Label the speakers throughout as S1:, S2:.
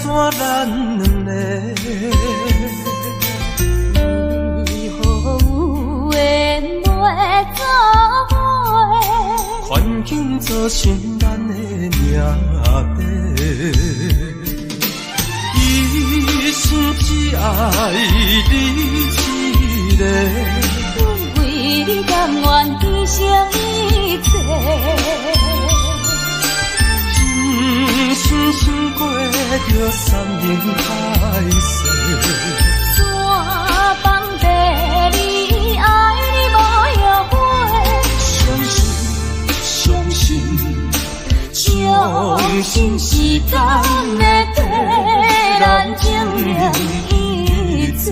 S1: 散咱兩个。
S2: 為何有緣袂做伙？
S1: 環境造成咱的命底。一心只愛你一个，
S2: 阮為你甘願犧牲一切。
S1: 真心想過著山盟海誓。
S2: 山崩地裂，愛你無後悔。
S1: 相信，相信，
S2: 相信時間會替咱證明一切。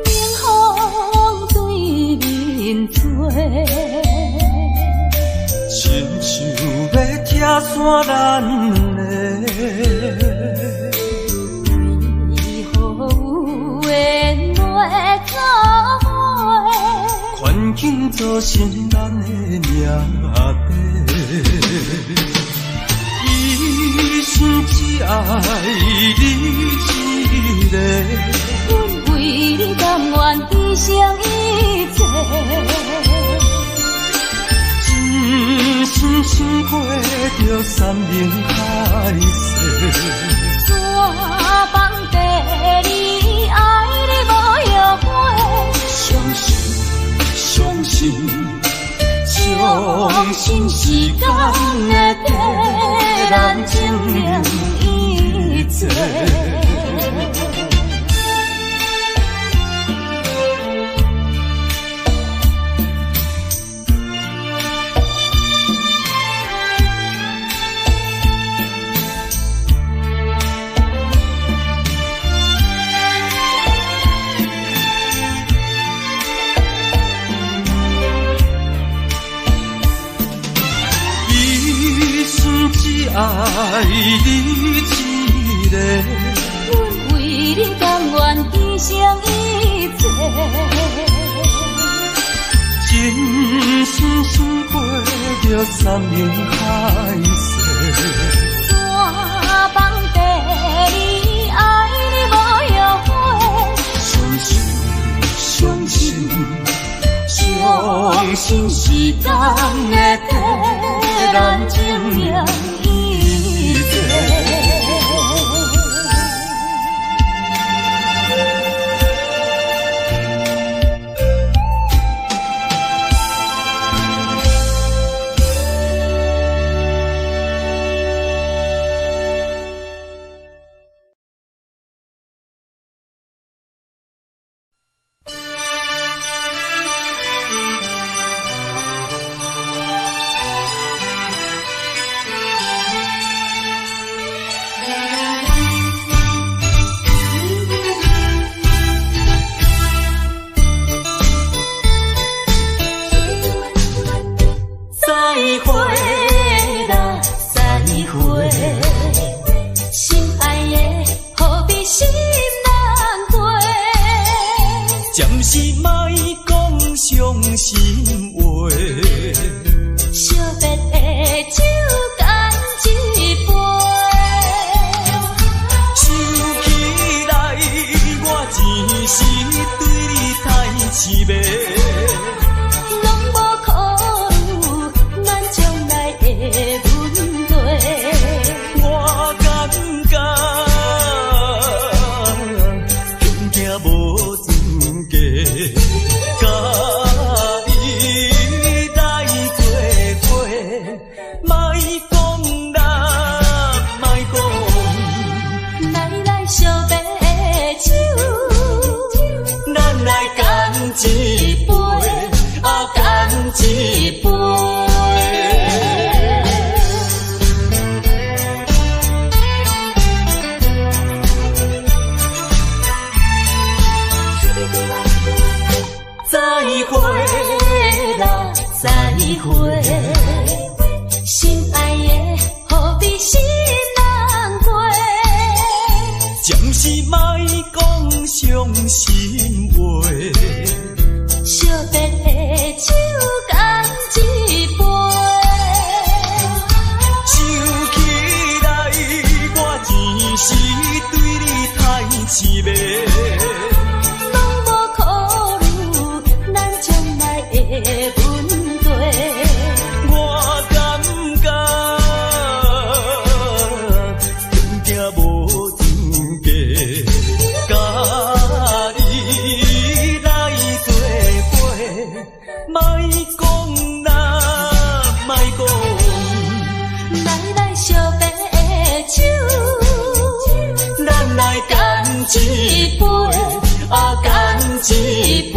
S2: 冷風對面吹，
S1: 親像欲拆散咱兩个。
S2: 為何有緣袂做伙？
S1: 環境造成咱的命底。一心只愛你一个，
S2: 阮為你甘願犧牲一切。
S1: 真心想過著山盟海誓。
S2: 山崩地裂，愛你無後悔。
S1: 相信，相信，
S2: 相信時間會替咱證明一切。
S1: 一心只愛你一个，
S2: 阮為你甘願犧牲一切。
S1: 真心想過著山盟海誓。
S2: 山崩地裂，愛你無後悔。
S1: 相信，相信，
S2: 相信時間會替咱證明一切。
S3: 再會啦，再會，心愛的何必心難過？
S1: 暫時莫講傷心話，
S3: 惜別的酒乾一杯。
S1: 想起來，我一時對你太痴迷。
S3: 攏無考慮咱將來的問題。
S1: 我感覺恐驚無資格，佮伊來做伙。莫講啦，莫講，
S3: 來來惜別的酒，
S1: 咱來乾一杯。會啦，再會。
S3: 心愛的予比心人過。
S1: 暫時莫講傷心話。
S3: 惜別的酒乾一杯。
S1: 想起來，我前世對你太痴迷。
S3: 攏無考慮咱將來的問題。
S1: 我感覺恐驚無資格，佮你來做伙，莫講啦，莫講。
S3: 來來惜別的酒，
S1: 咱來乾一杯，啊乾一杯。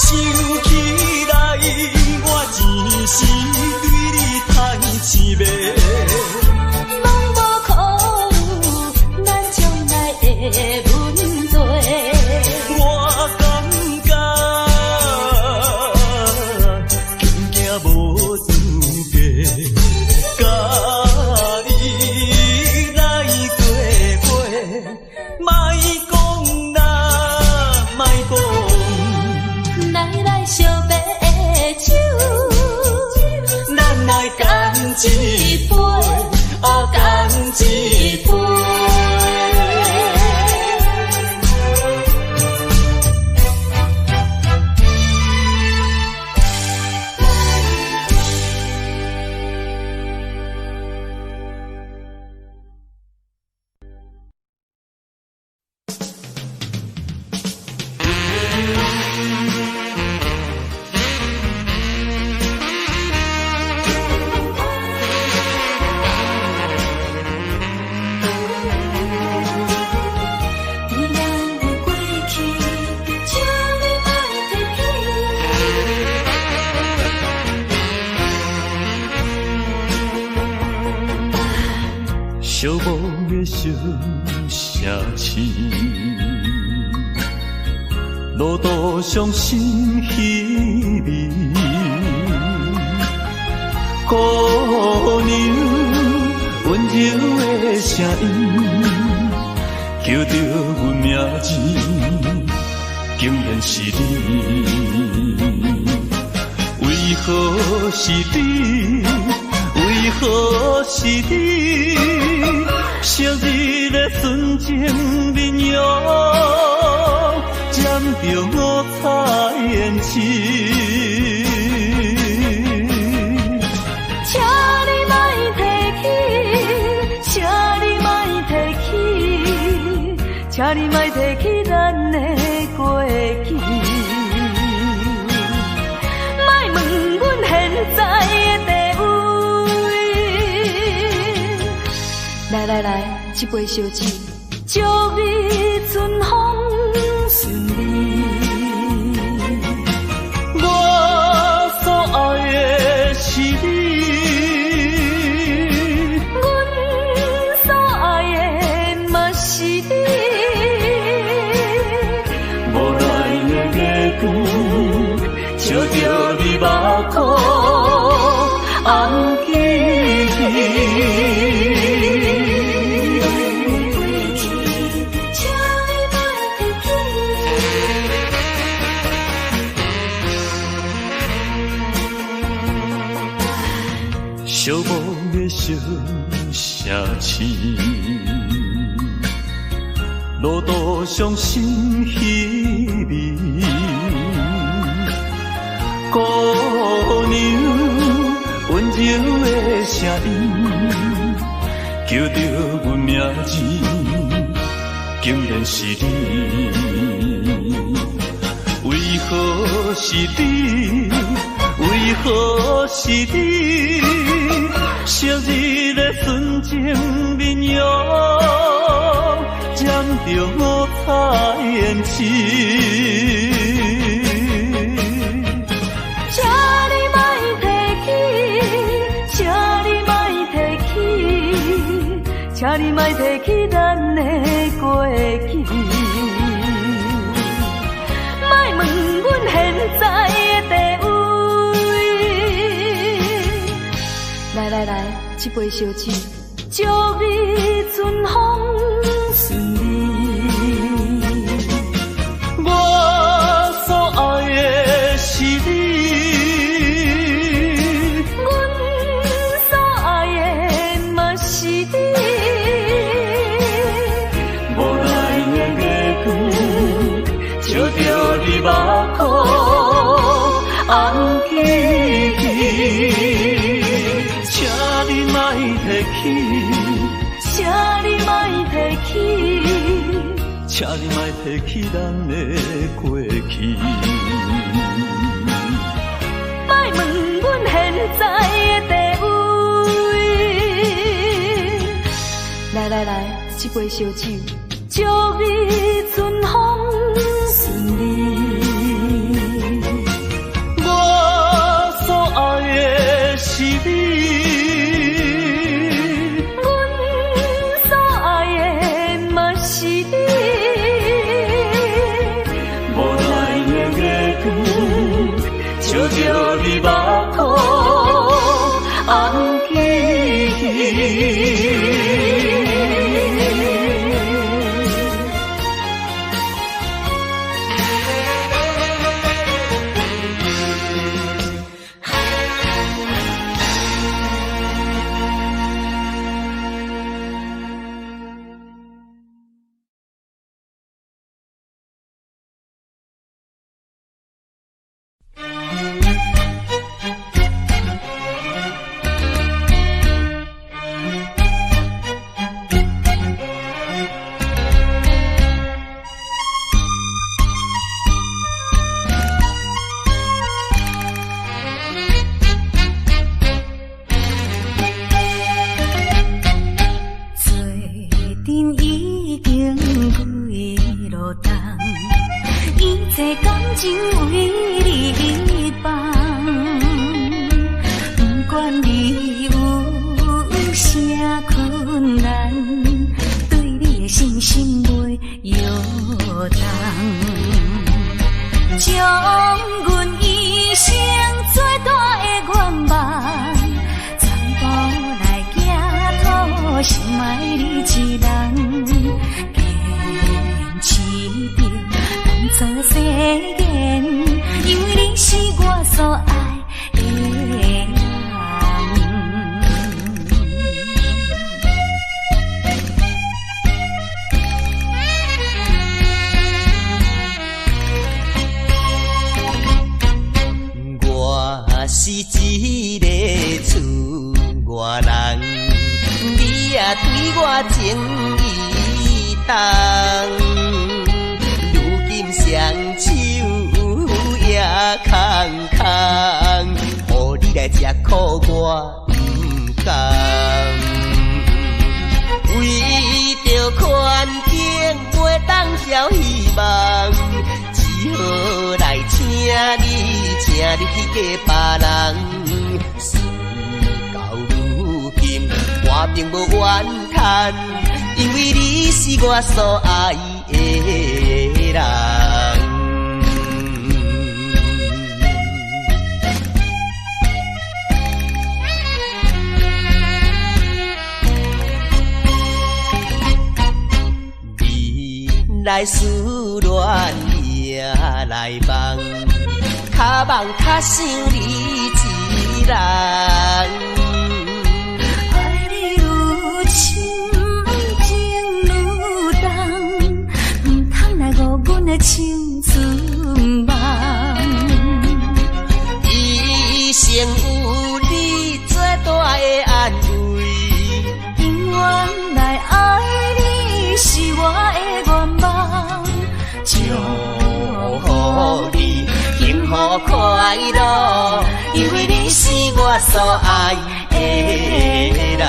S1: 想起來，我前世對你太痴迷。
S3: 攏無考慮咱將來的問題。
S1: 我感覺恐驚無資格，佮你來做伙，莫講啦，莫講。
S3: 來來惜別的酒，
S1: 咱來乾一杯，啊乾一杯。
S3: 伫咱的過去，請你莫提起。
S4: 寂寞的小城市，路途上心稀微。姑娘溫柔的聲音，叫著阮名字，竟然是你。為何是你？為何是你？昔日的純情面容，染著五彩胭脂。
S2: 請你莫提起，請你莫提起，請你莫提起咱的過去。莫問阮現在的地位。來來來，這杯燒酒，祝你春風順利。
S4: 我所愛的是你，
S2: 阮所愛的嘛是你。
S4: 無奈的月光，照著你目眶紅記起。
S3: 請你莫提起。
S4: 寂寞的小城市，路途上心稀微。姑娘溫柔的聲音，叫著阮名字，竟然是你。為何是你？為何是你？昔日的純情面容，
S1: 五彩胭脂。
S2: 请你莫提起，请你莫提起，请你莫提起咱的过去。莫问阮现在的地位。来来来，这杯烧酒，祝你春风顺利。
S1: 我所爱的是你，
S2: 阮所爱的嘛是你。
S4: 无奈的月光，照著你目眶红起起。
S1: 请你莫提起，
S2: 请你莫提起，
S1: 请你莫提起咱的过去。
S2: 莫问阮现在的地位。来来来，这杯烧酒，祝你春风顺利。
S1: 我所爱的是你，
S2: 阮所爱的嘛是你。
S4: 无奈的月光，照著你目眶红起起。
S3: 做阵已经几落冬，一切感情为你放，不管你有啥困难，对你的信心袂摇动。将阮一生最大的愿望，全部来寄托，深爱你一人，坚持著当作誓言，因为你是我所爱的人。
S1: 我是一个厝外人，你也对我情意重，如今双手也空空，予你来吃苦我毋甘。为著环境袂当飘希望，只好来请你，请你去嫁别人。事到如今，我并无怨叹，因为你是我所爱的人。未来思恋也来望，较梦较想你一人。
S3: 爱你愈深，情愈重，毋通来误阮的青春梦。
S1: 一生有你最大的安慰，
S3: 永远来爱你是我的愿望。
S1: 祝予你幸福快乐，因为你是我所愛的人。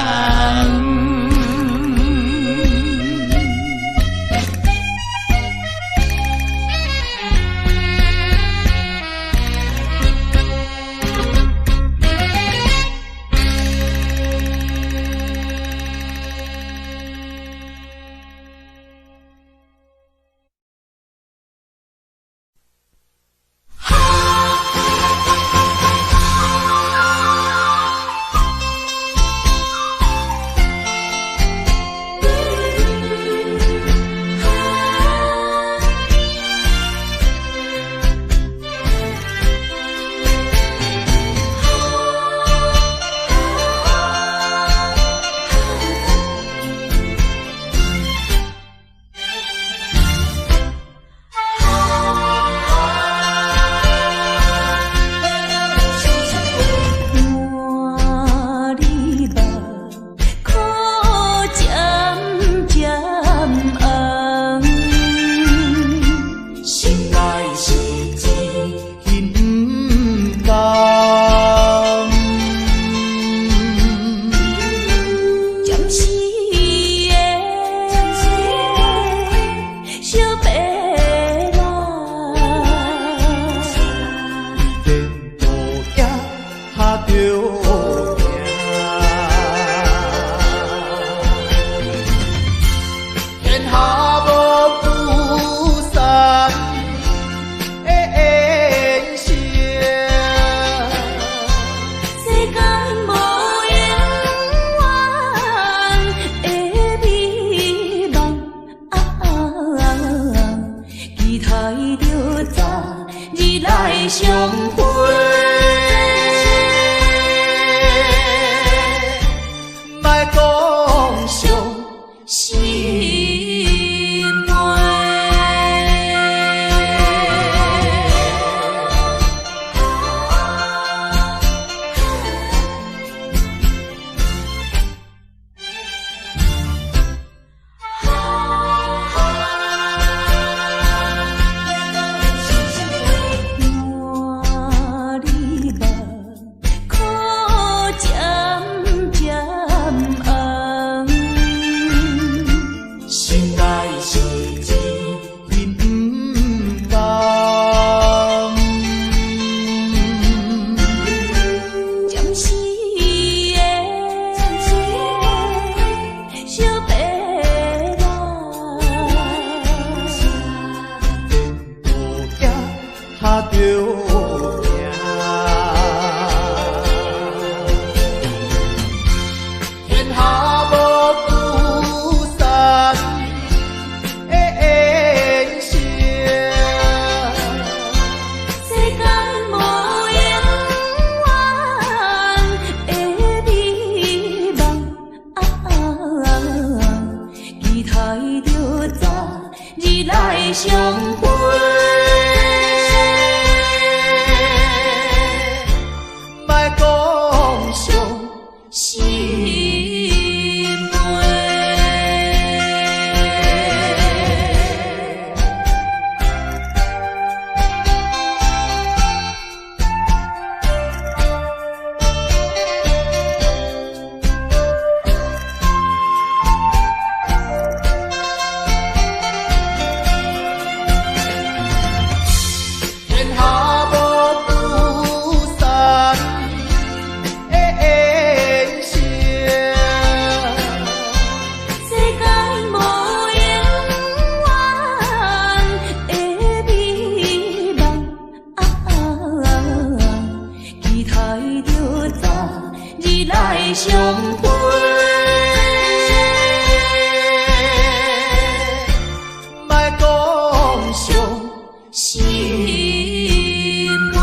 S3: 心話。看你目眶渐渐红，
S5: 心内是一片毋甘。
S3: 暂时的小白人，
S5: 无惊他着行，天下无不散的宴席。
S3: 世间无永远的美梦，期待著早日来相会。
S5: 莫讲伤
S3: 心话。
S5: 天下无不散的宴席。
S3: 世间无永远的美梦，期待著早日来相会。
S5: 莫讲伤
S3: 心话。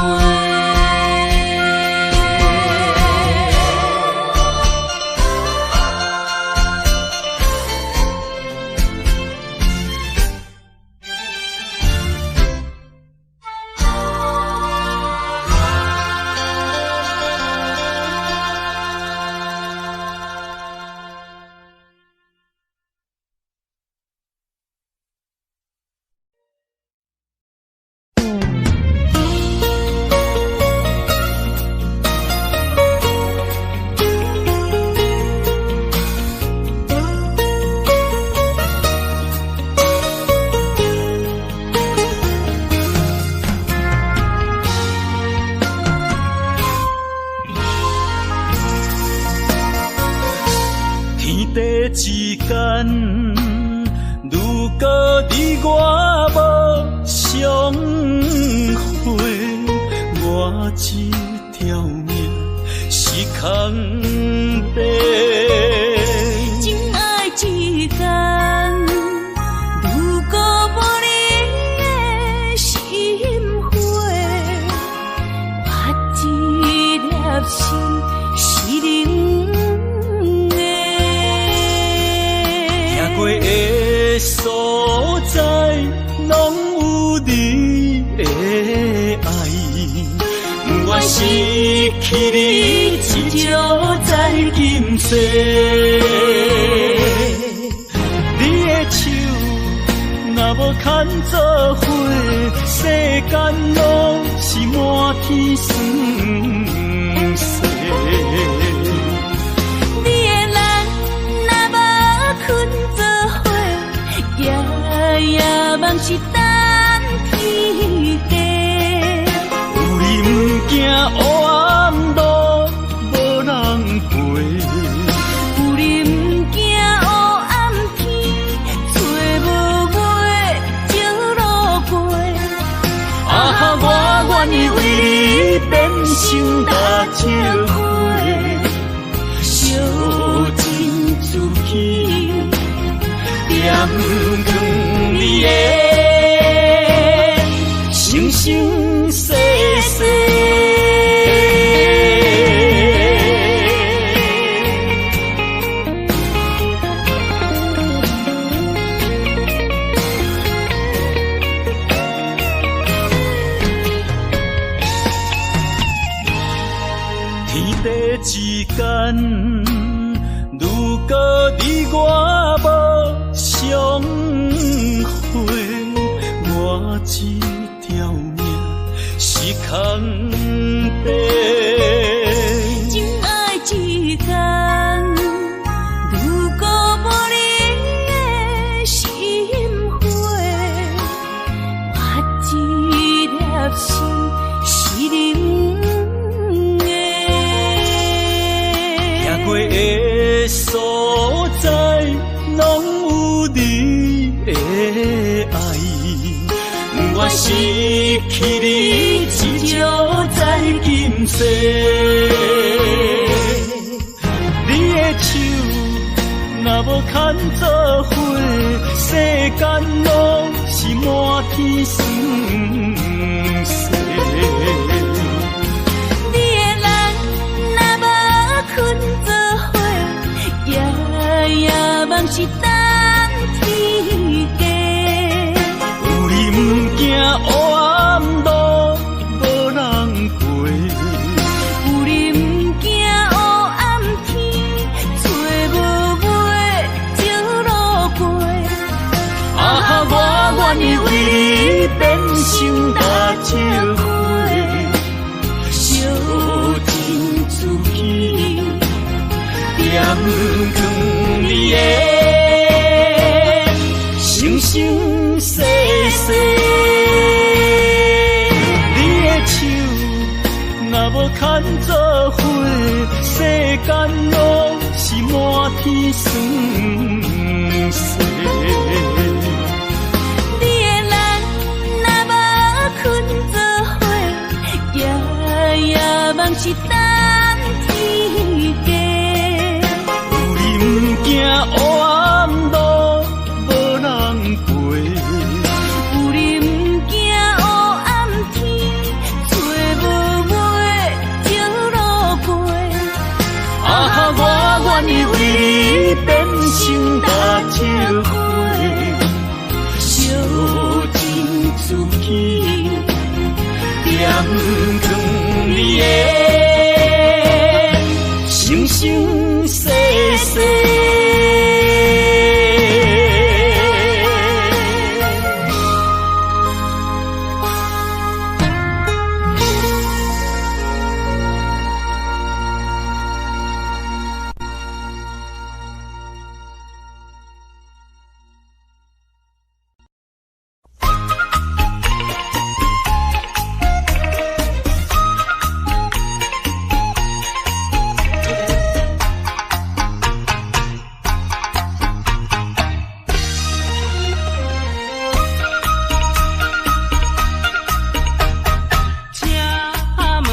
S4: 天地之间，如果你我无相会，我这条命是空白。
S3: 情爱之间，如果无你的心花，我这粒心是冷的。
S4: 行过的所在，拢有你的爱，不愿失去你，至少在今世。你的手若无牵做伙，世间拢是满天霜雪。
S3: 你的眼若无困做伙，夜夜梦是等天地。
S4: 有你毋惊黑暗路无人陪，
S3: 有你毋惊黑暗天，找无月照路过。
S4: 啊，我愿意為你變成大石花，燒盡自己，點光你的生生世世。如果你我無相會，我這條命是空白。
S3: 情愛之間，如果無你的心花，我這粒心是冷的。
S4: 行過的所在，攏有你的愛，不願失去你，至少在今世。你的手若無牽做伙，世間攏是滿天霜雪。
S3: 你的人若無肯做伙，夜夜夢是等天低。
S4: 有你毋驚黑暗路無人過，
S3: 有你毋驚黑暗天，找無尾石路過。
S4: 啊，我願意為你變成大石花，燒盡自己，點藏你的生生世世。你的手若無牽做伙，世間攏是滿天霜雪。
S3: 你的人若無肯做伙，夜夜夢是等天低。
S4: 有你毋驚黑暗路無人過，
S3: 有你毋驚黑暗天，找無尾石路過。
S4: 啊，我願意為你變成大石花，燒盡自己，點藏你的生生世世。請問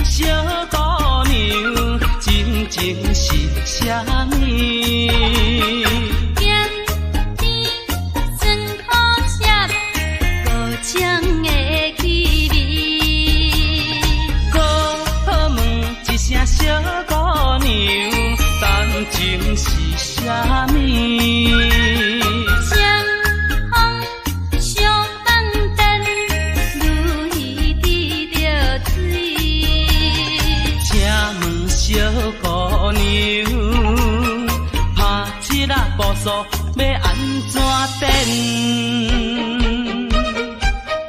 S4: 小姑娘，真情是啥物？
S3: 鹹甜酸苦澀，五種的氣味。
S4: 閣問一聲小姑娘，感情是啥物？
S3: 雙風相放電，如魚滴著水。
S4: 請問小姑娘，拍這仔步數欲按怎顛？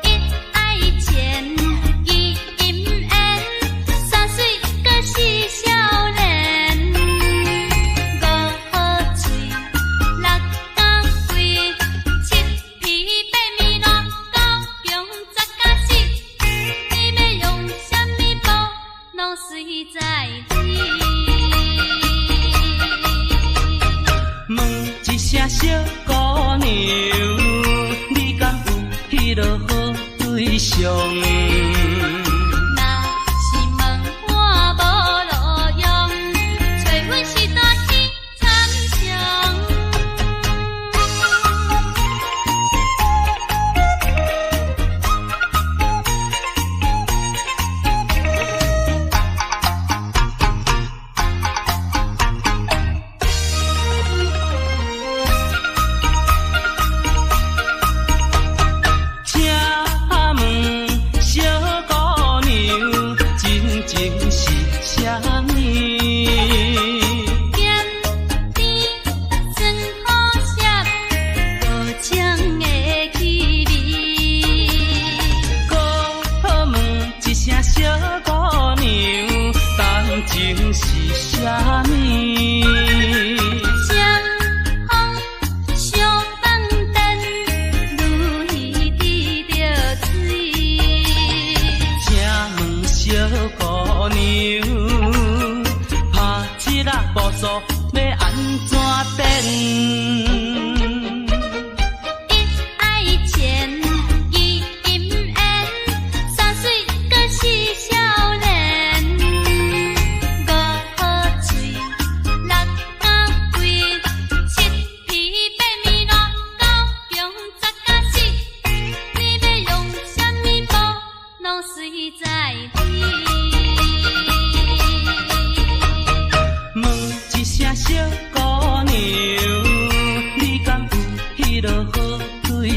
S3: 一愛情，二姻緣，三水閣四少年。五好喙，六甲貴，七皮八面露，九強十加四。你欲用啥物布，攏隨在你。
S4: 問一聲小姑娘，你敢有彼落好對象？
S3: 若是問我無路用，找阮是大天參詳。
S4: 請問小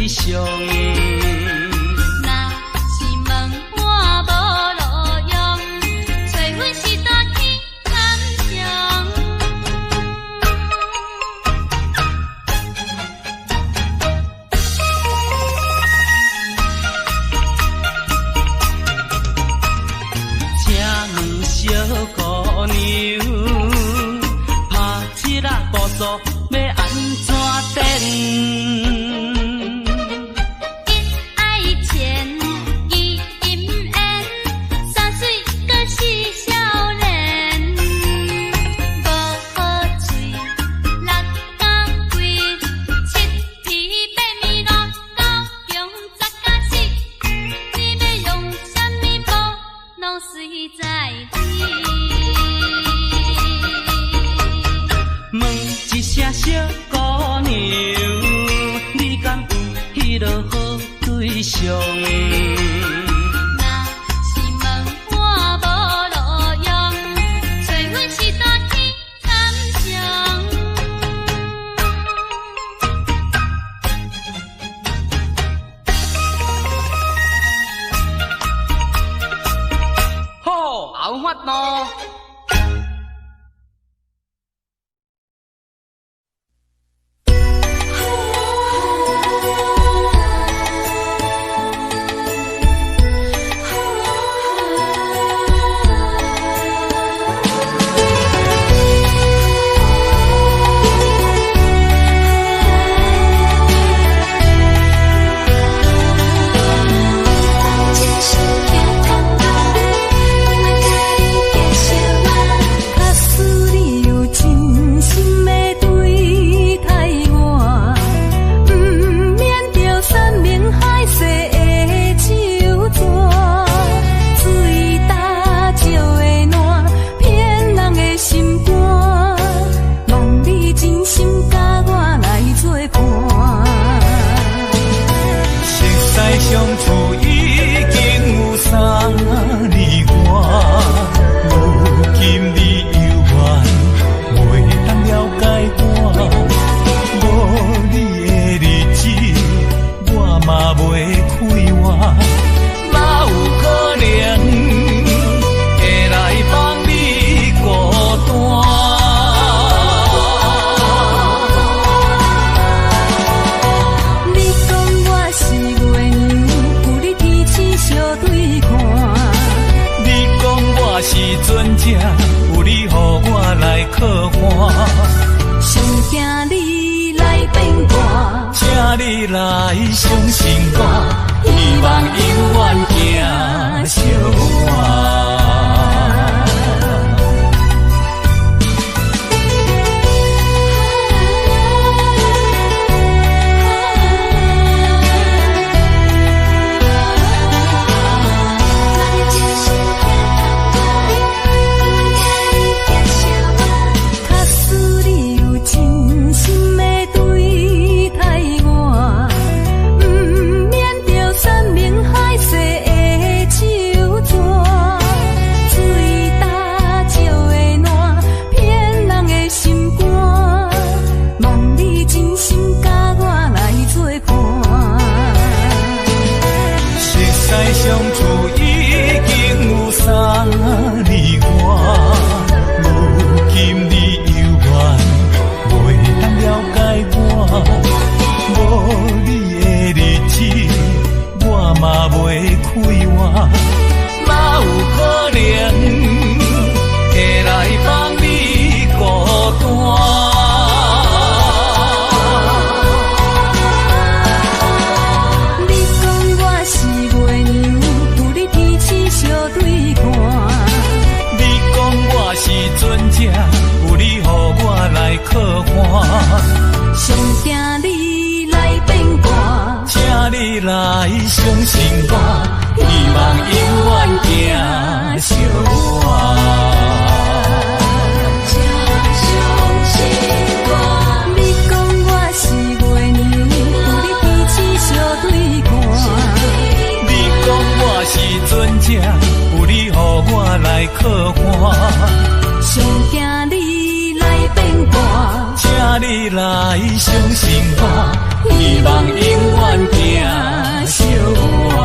S4: 象。
S3: 若是問我無路用，找阮是大起感傷。
S4: 請問小姑娘，拍這仔步數欲按怎展？
S3: 一愛情，二姻緣，三水閣四少年。五好喙，六甲貴，七皮八暝路，九強十加四。你欲用啥物步，攏隨在你。
S4: 問一聲小姑娘，你敢有彼落好對象？
S3: 若是問我無路用，找阮是大起感傷。
S4: 好，有法度。
S3: 真心疼淡薄，不能共你行相骂。
S2: 假使你有真心的對待我，毋免著山盟海誓的手紙，水焦石的爛，騙人的心肝，望你真心佮我來做伴。
S6: 熟似相處已經有3年外，如今你猶原袂當了解我，無你的日子，我嘛袂快活，哪有可能會來放你孤單？
S2: 你講我是月娘，有你天星相對看。
S6: 你講我是船隻，有你予我來靠岸。
S2: 上驚你來變卦，
S6: 請你來相信我，希望永遠行相伴。
S3: 望你真心疼淡薄，不能共你行相骂。
S2: 假使你有真心的對待我，毋免著山盟海誓的手紙，水焦石的爛，騙人的心肝，望你真心佮我來做伴。
S6: 熟似相處已經有3年外，如今你猶原袂當了解我，無你的日子，我嘛袂快活，哪有可能會來放你孤單？
S2: 你講我是月娘，有你天星相對看。
S6: 你講我是船隻，有你予我來靠岸。
S2: 上驚你來變卦，
S6: 請你來相信我，希望永遠行相伴。
S3: 請相信我。
S2: 你講我是月娘，有你天星相對看。
S6: 你講我是船隻，有你予我來靠岸。
S2: 上驚你來變卦，
S6: 請你來相信我，希望永遠
S4: 行相换。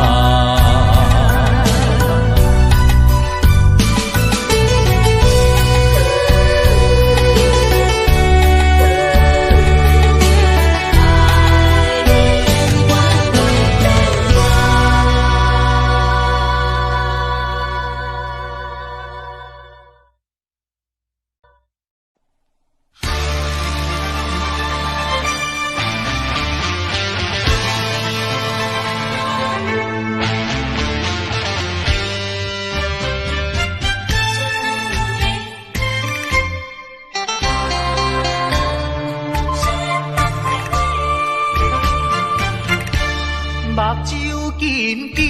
S5: 目睭金金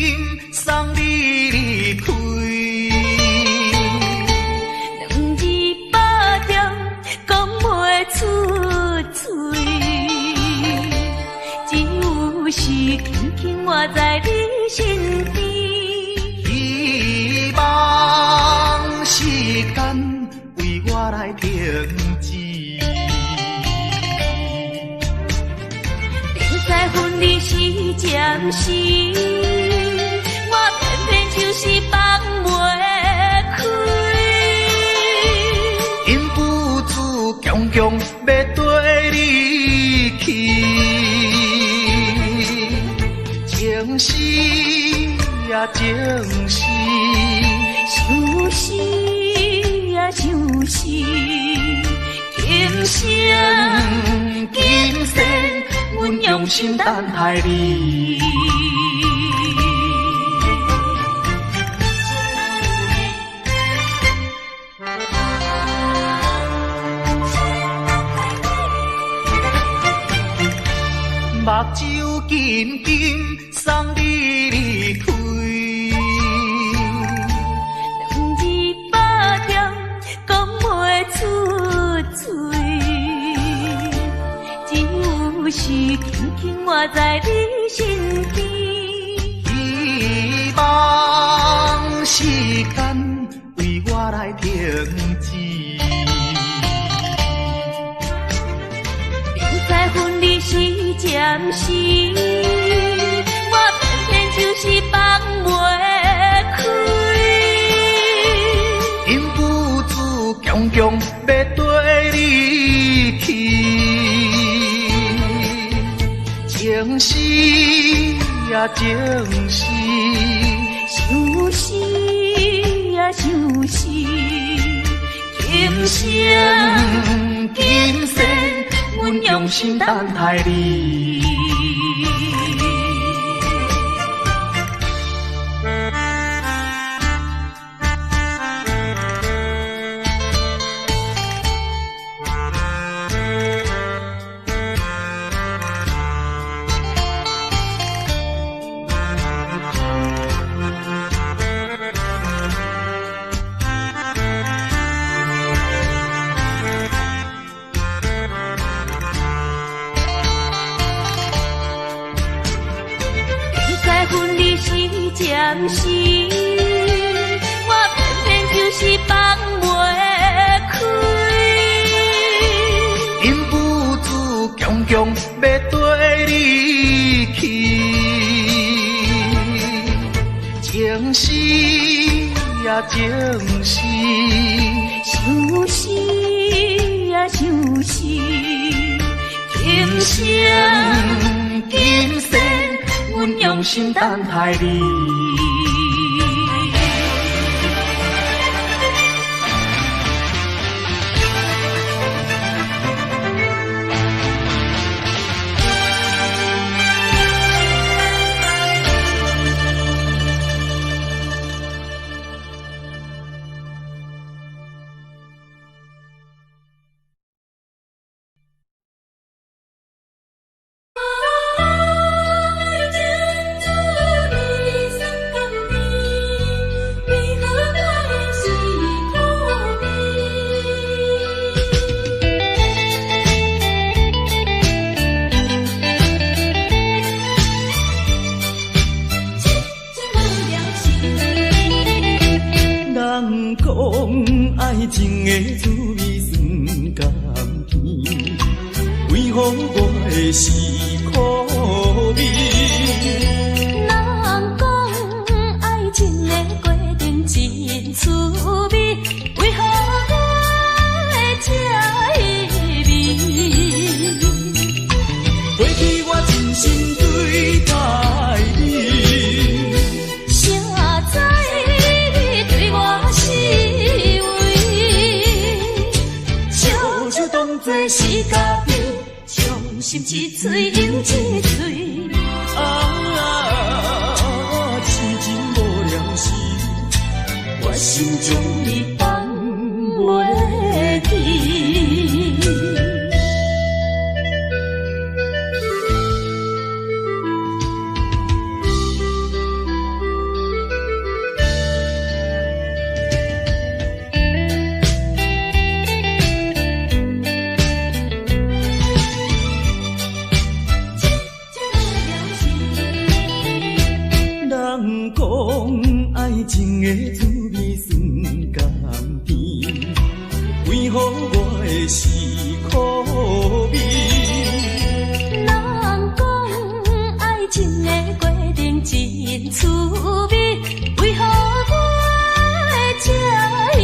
S5: 送你离开，
S3: 两字百中讲袂出嘴，只有是轻轻倚在你身边。
S5: 希望时间为我来停止。
S3: 明知分离是暂时，我偏偏就是放袂开。
S5: 忍不住强强欲缀你去，情丝啊情丝，
S3: 相思啊相思，今生
S5: 今生阮用心等待你。目睭金金送你离开，
S3: 两字百中讲袂出嘴，只有是轻轻倚在你身边。
S5: 希望时间为我来停止。
S3: 明知分离是暂时，我偏偏就是放袂开。
S5: 忍不住强强欲缀你去，情丝啊情丝，
S3: 相思啊相思，今生
S5: 今生阮用心等待你。
S3: 明知分离是暂时，我偏偏就是放袂开。
S5: 忍不住强强欲缀你去，情丝啊情丝，
S3: 相思啊相思，今生
S5: 今生阮用心等待你。
S4: 人讲爱情的滋味酸甘甜，为何我的是苦味？
S2: 一喙又一喙。
S4: 啊，痴情無聊時，我心將你放袂記。人講愛情的滋味酸甘甜，為何我的是苦味？
S2: 人講愛情的過程真趣味，為何我會這稀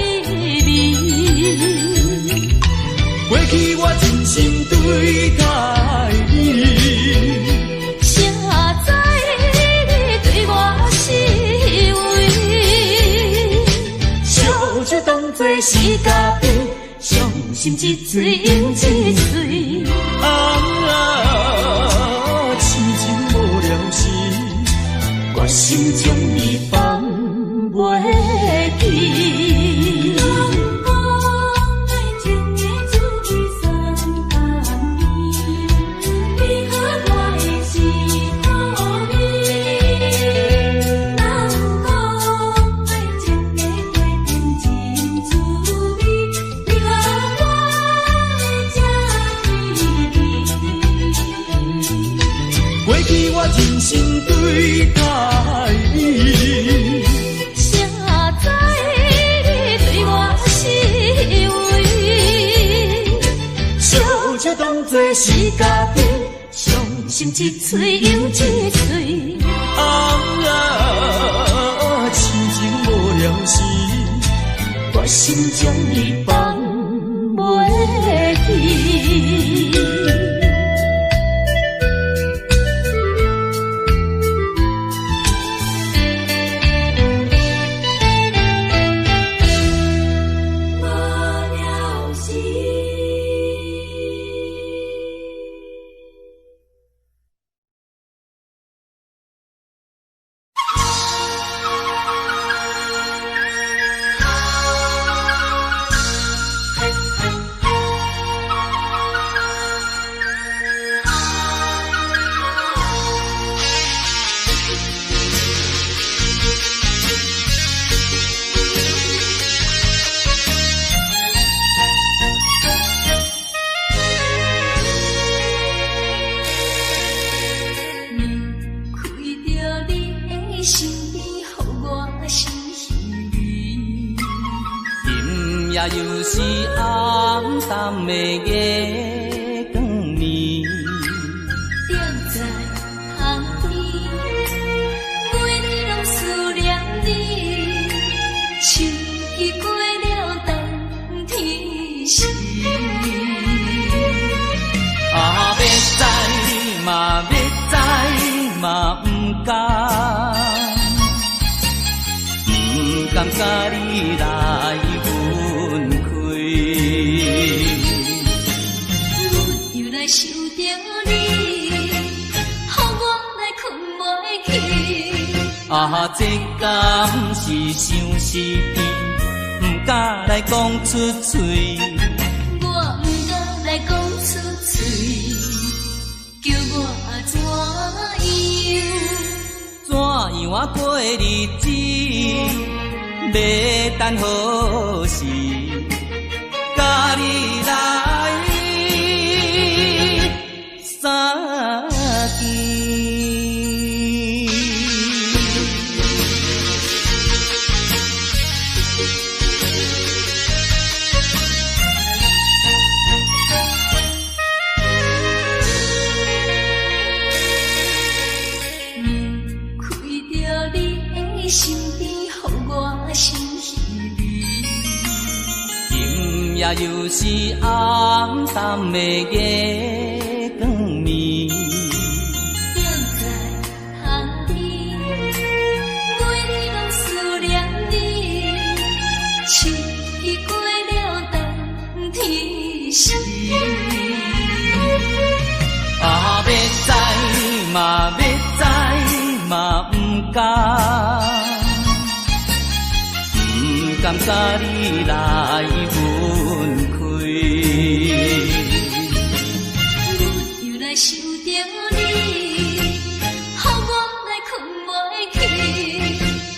S2: 微？
S4: 過去我真心對待你，
S2: 誰知你對我是非？
S4: 燒酒當作是家己，
S2: 傷心一喙又一喙。
S4: 啊，痴情無聊時，我心將你放袂記。
S2: 人講愛情的滋味酸甘甜，為何我的是苦味？人講愛情的過程真趣味，為何我會這稀微？
S4: 過去我真心對待你，
S2: 誰知你對我是非？
S4: 燒酒當作是家己，
S2: 傷心一喙又一喙。
S4: 啊，痴情無聊時，我心將你放袂記。
S2: 無聊時。離開著你的身邊，予我心稀微。
S1: 今夜又是暗淡的月光暝，
S2: 踮在窗邊，每日攏思念你，像彼過了冬天時。
S1: 啊，欲知嘛欲知嘛毋甘，毋甘佮你來分開。
S2: 阮又來想著你，予我來睏袂去。
S1: 啊，這敢是相思病，毋敢來講出嘴。
S2: 我毋敢來講出嘴，叫我怎樣？
S1: 怎樣啊過日子？欲等何時？佮你來相見。
S2: 離開著你的身邊，予我心稀微。
S1: 今夜又是暗淡的月光暝，
S2: 踮在窗邊，每日攏思念你，像彼過了冬天時。
S1: 啊，
S4: 佮你來分開。
S3: 又來想著你，予我來睏袂去。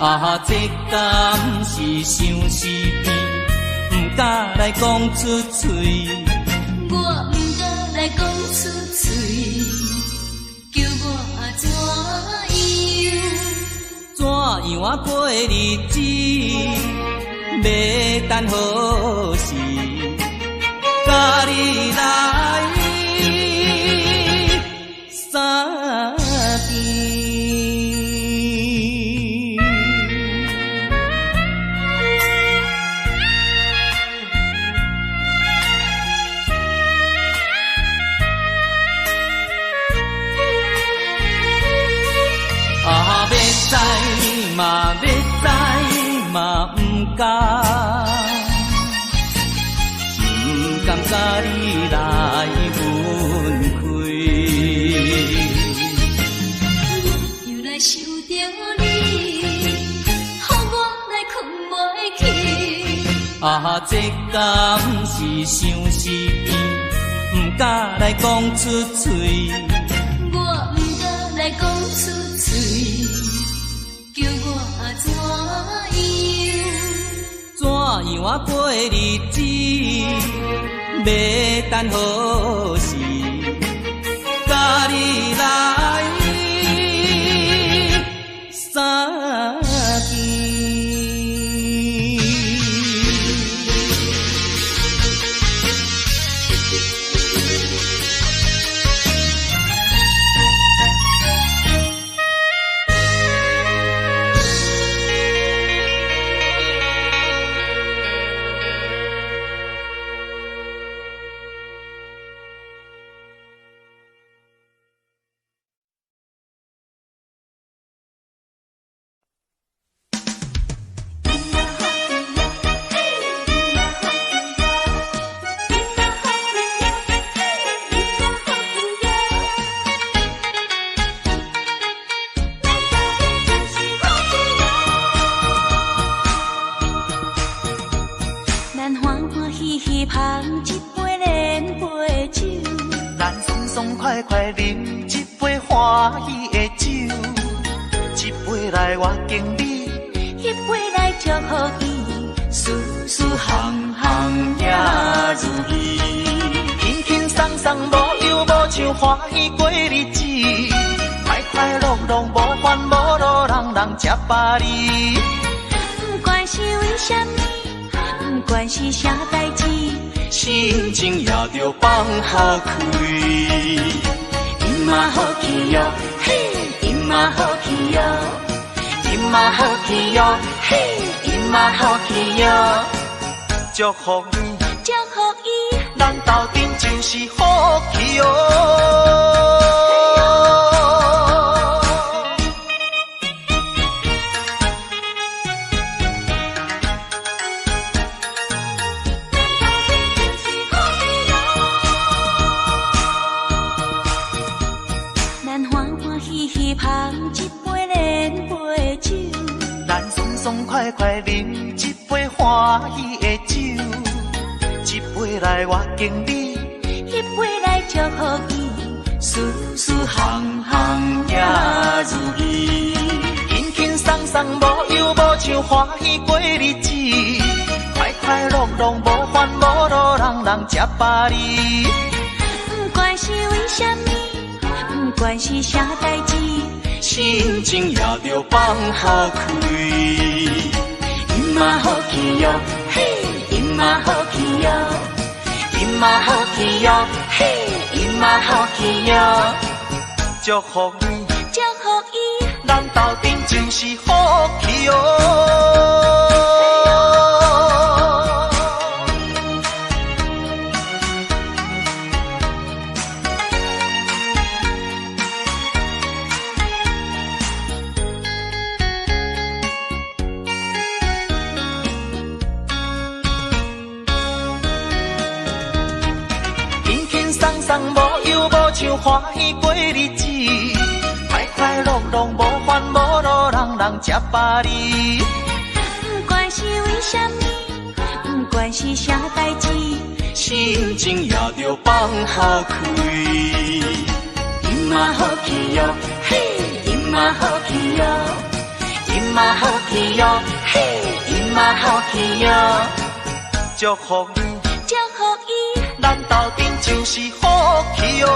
S4: 啊，這敢是相思病，毋敢來講出喙。
S3: 我毋敢來講出喙，叫我怎樣？
S4: 怎樣啊過日子？欲等何時？佮你來相見。啊，欲知嘛，欲知嘛，毋敢，毋敢佮你來分開。
S3: 又來想著你，予我來睏袂去。
S4: 啊，這敢是相思病，毋敢來講出喙。
S3: 我毋敢來講出喙，叫我怎樣？
S4: 怎樣啊過日子？欲等何時？佮你來相見。
S3: 咱歡歡喜喜捧一杯連杯酒，
S5: 咱爽爽快快啉一杯歡喜的酒，一杯來我敬你，
S3: 一杯來祝福伊，事事項項
S4: 也如意，
S5: 輕輕鬆鬆無憂無愁，歡喜過日子，快快樂樂無煩無惱，人人吃百里。
S3: 不管是為啥物，不管是啥代誌，
S4: 心情也著放予開。
S3: 音嘛好去喲，嘿，音嘛好去喲，音嘛好去喲，嘿，音嘛好去喲。
S5: 祝福你，
S3: 祝福伊，
S5: 咱鬥陣真是福氣喲。
S3: 咱歡歡喜喜捧一杯連杯酒，
S5: 咱爽爽快快啉一杯歡喜的酒，一杯來我敬你，
S3: 一杯來祝福伊，事事項項
S4: 也如意，
S5: 輕輕鬆鬆無憂無愁，歡喜過日子，快快樂樂無煩無惱，人人吃百里。
S3: 不管是為啥物，不管是啥代誌，
S4: 心情也著放予開。
S3: 音嘛好去喲，嘿，音嘛好去喲，音嘛好去喲，嘿，音嘛好去喲。
S5: 祝福你，
S3: 祝福伊，
S5: 咱鬥陣真是福氣喲。無憂無愁，歡喜過日子，快快樂樂無煩無惱，人人吃百里。
S3: 不管是為啥物，管是啥代誌，
S4: 心情也著放予開。
S3: 今仔好去喲，嘿，今仔好去喲，今仔好去喲，嘿，今仔好去喲。
S5: 祝福你，
S3: 祝福伊，
S5: 咱鬥陣就是福氣喲。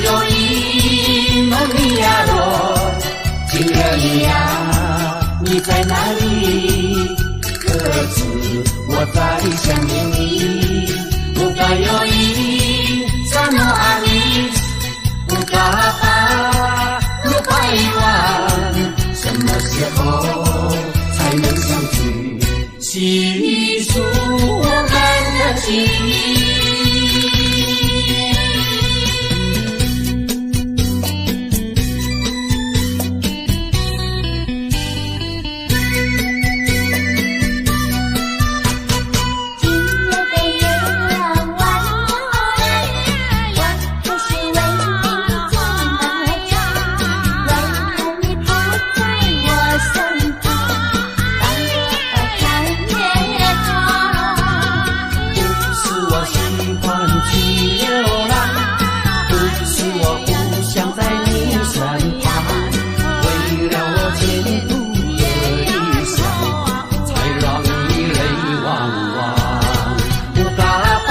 S7: 有伊诺尼亚罗，情人呀，你在哪里？可知我在想念你。乌嘎哟伊，萨诺阿尼，乌嘎巴，鲁巴伊万，什么时候才能相聚？细数我们的情谊。
S8: 今夜的月亮弯弯，我还是为你做麻将，为何你不在我身旁？当我看月光。
S7: 不是我喜欢去流浪，不是我不想在你身旁，为了我前途和理想，才让你泪汪汪。乌嘎巴，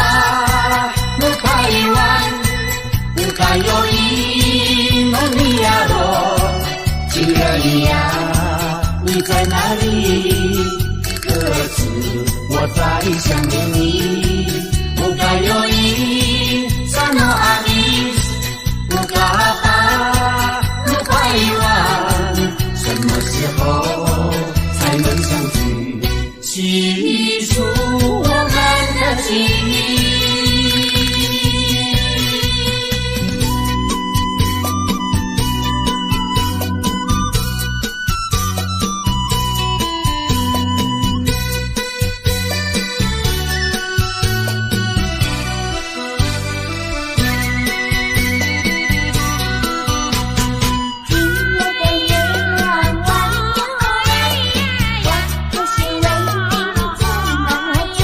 S7: 鲁卡伊万，乌卡哟伊诺尼亚罗，情人呀，你在哪里？可知我在想念你。乌嘎哟伊，萨诺阿尼，乌嘎巴，鲁巴伊万，什么时候才能相聚？细数我们的情谊。
S8: 今夜的月亮弯弯，我还是为你做麻将，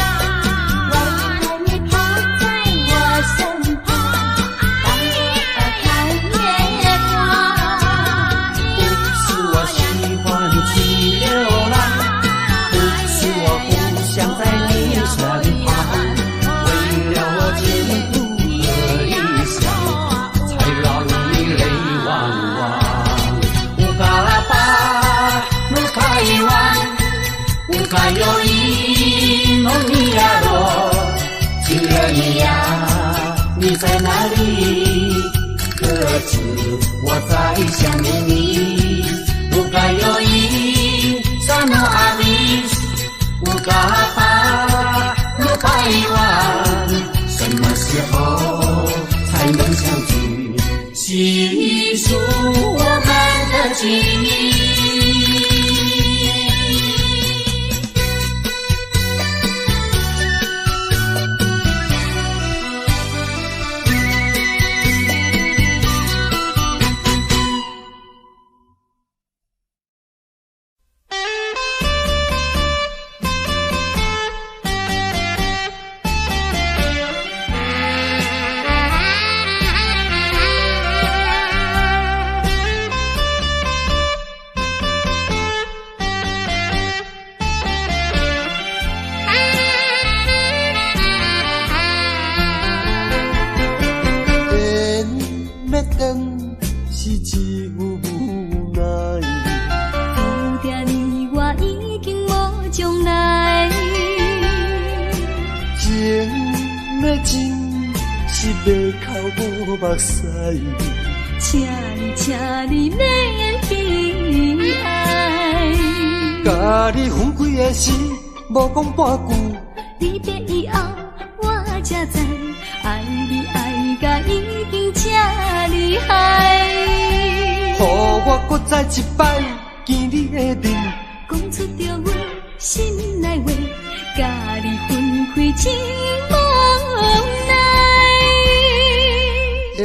S8: 为何你不在我身旁？当我看月光。
S7: 不是我喜欢去流浪，不是我不想在你身旁，为了我前途和理想，才让你泪汪汪。乌嘎巴，鲁卡伊万，乌卡哟伊诺尼亚罗，情人呀，你在哪里？可知我在想念你。乌嘎哟伊，萨诺阿米，乌嘎巴，鲁巴伊万，什么时候才能相聚？细数我们的情谊。
S1: 缘欲断是一有无奈，
S2: 注定你我已经无将来。
S1: 情欲真是袂哭无目屎。
S2: 请你，请你免悲哀。
S1: 共你分开的时，无讲半句。
S2: 离别以后，我才知，爱你爱甲已经这厉害。
S1: 予我阁再一摆见你的面，
S2: 讲出著阮心内话，共你分开真无奈。
S1: 缘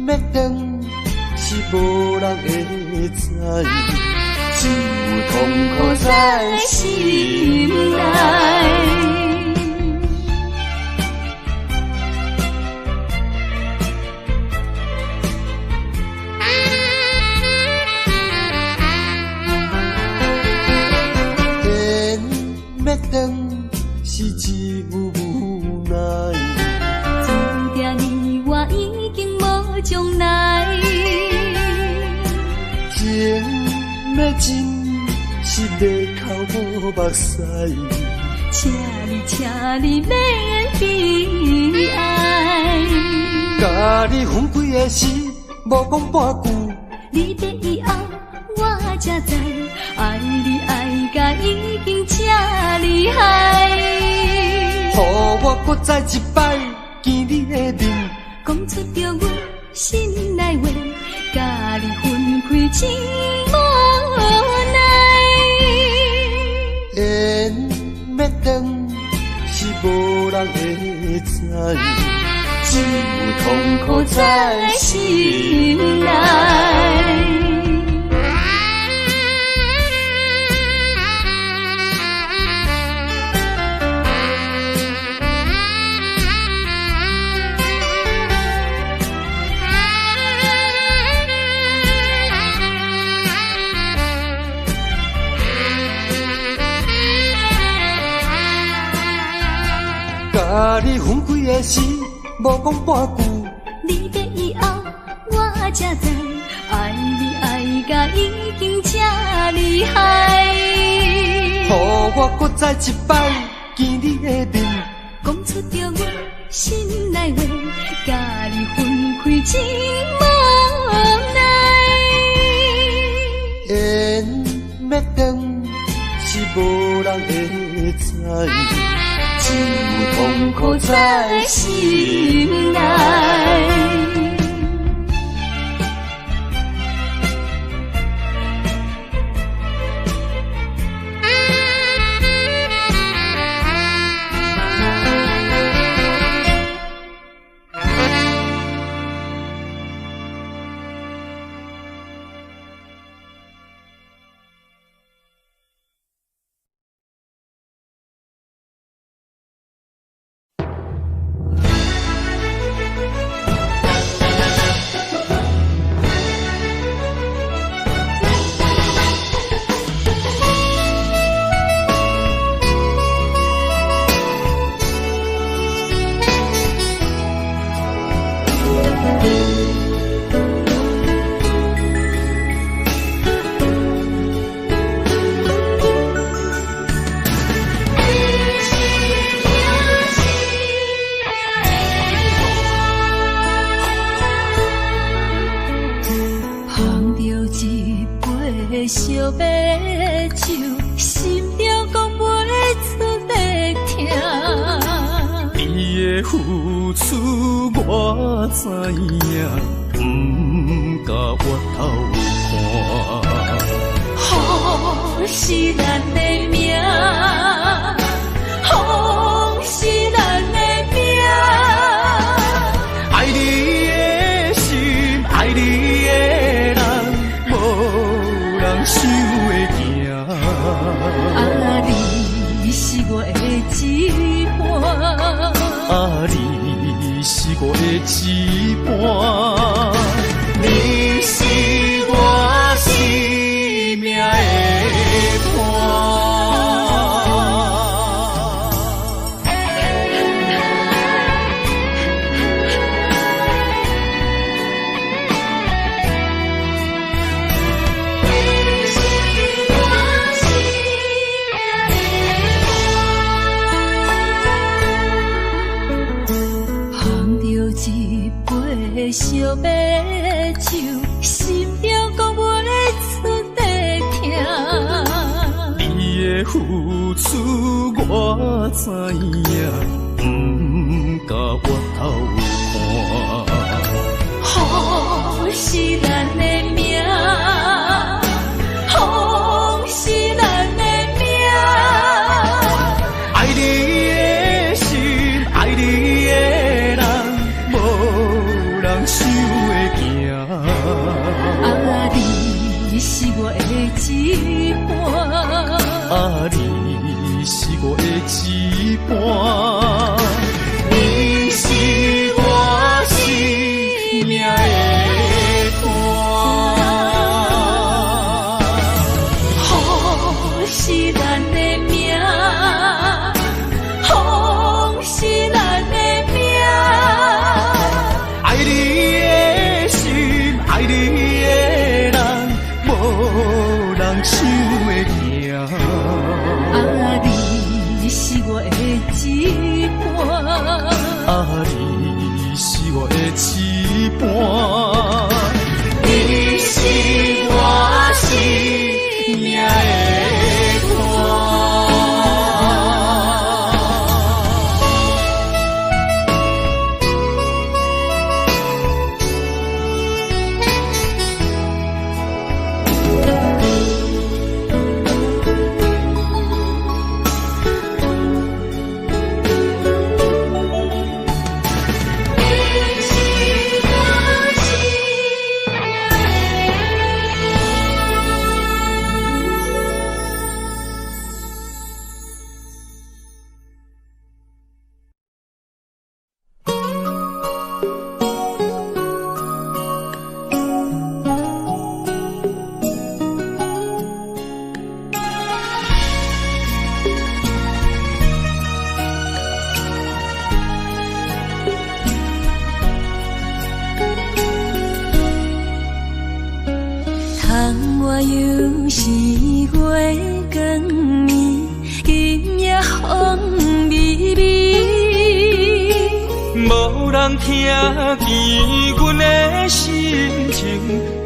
S1: 欲断是无人会知，只有痛苦在
S2: 心内。
S1: 缘欲断是一有无奈，
S2: 注定你我已经无將來。
S4: 情欲真是欲哭無目屎。
S2: 請你，請你免悲哀。
S4: 共你分開的時，無講半句。
S2: 離別以後，我才知，愛你愛甲已經這厲害。
S4: 予我閣再一擺見你的面，
S2: 講出著阮心內話，共你分開真無奈。
S4: 緣欲斷是無人會知，只有痛苦在心內。共你分開的時，無講半句。
S2: 離別以後，我才知，愛你愛甲已經這厲害。
S4: 予我閣再一擺見你的面，
S2: 講出著阮心內話，共你分開真無奈。
S4: 緣欲斷是無人會知，只有痛苦在心內。捧著一杯燒白酒，心中講袂出的疼。你的付出我知影，不敢回頭看。
S2: 雨是咱的命，風是咱的命。
S4: 愛你的心，愛你的人，無人想會驚。
S2: 啊，你是我的一半，
S4: 啊，你是我的一半，你是我生命的伴。
S2: 捧著一杯燒白酒，心中講袂出的疼。
S4: 你的付出我知影，不敢回頭看。
S2: 雨是咱的命，風是咱的命。
S4: 愛你的心，愛你的人，無人想會驚。
S2: 啊，你是我的一半，
S4: 啊，你是我的一半，你是我生命的伴。
S2: 雨是咱的命，風是咱的命。
S4: 愛你的
S2: 一半。
S4: 啊，你是我的一半。你是我生命的伴。
S2: 窗外又是月光暝，今夜风微微。
S4: 无人听见阮的心情，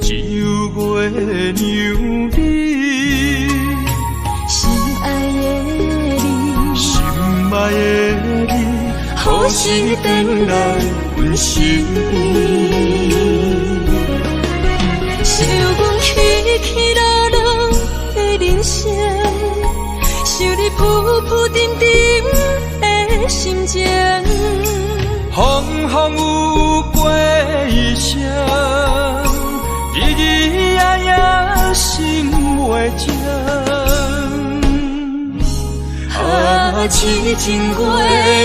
S4: 只有月娘你。
S2: 心爱的你，
S4: 心爱的你，何时转来阮身边？
S2: 想阮起起落落的人生，想你浮浮沉沉的心情。
S4: 风风雨雨过一生，日日夜夜心袂静。啊，痴情月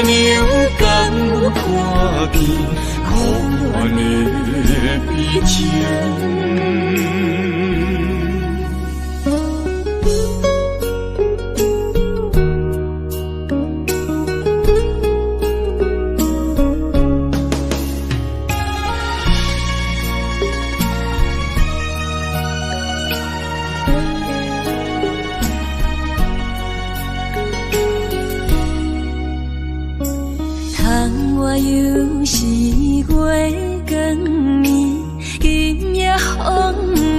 S4: 娘，敢有看见苦恋的悲情？
S2: 窗外又是月光暝，今夜风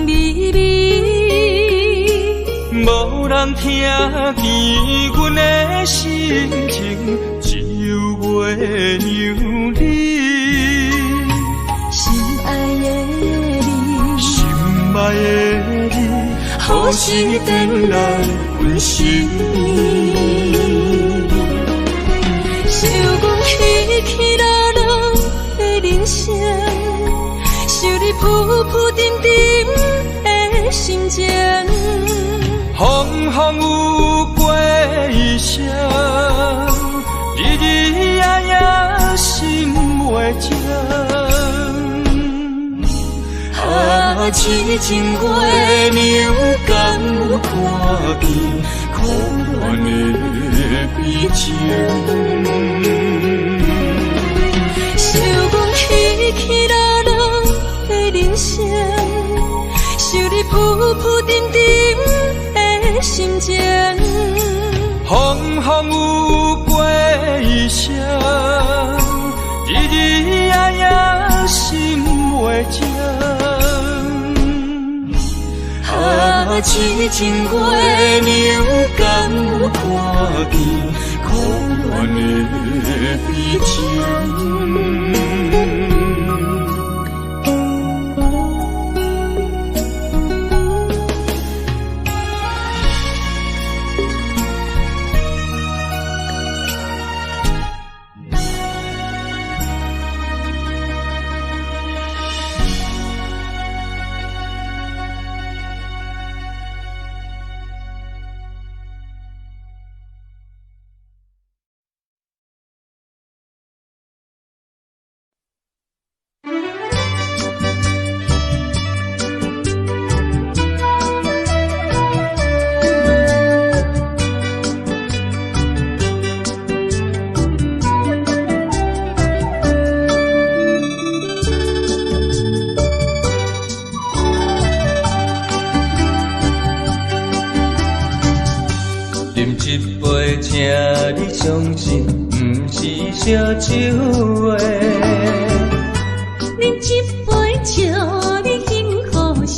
S2: 微微。
S4: 无人听见阮的心情，只有月娘你。
S2: 心爱的你，
S4: 心爱的你，何时转来阮身边？
S2: 想阮起起落落的人生，想你浮浮沉沉的心情。
S4: 风风雨雨过一生，日日夜夜心袂静。啊，痴情月娘，敢有看见苦恋的悲情？
S2: 想阮起起落落的人生，想你浮浮沉沉的心情。
S4: 风风雨雨过一生，日日夜夜心袂静。啊，痴情月娘，敢有看见苦恋的悲情？
S9: 斟一杯，请你
S4: 相信，毋是烧酒的。
S2: 啉一杯祝你幸福，是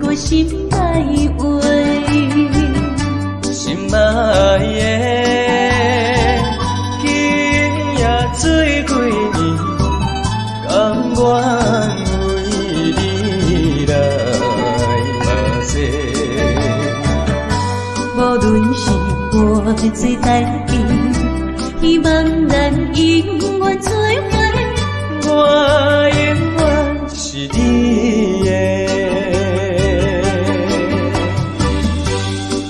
S2: 我心内話。
S4: 心愛的，今夜醉幾暝，甘願為你來拍勢。
S2: 無論是偌濟代誌，希望咱永遠做伙。
S4: 我永遠是你的。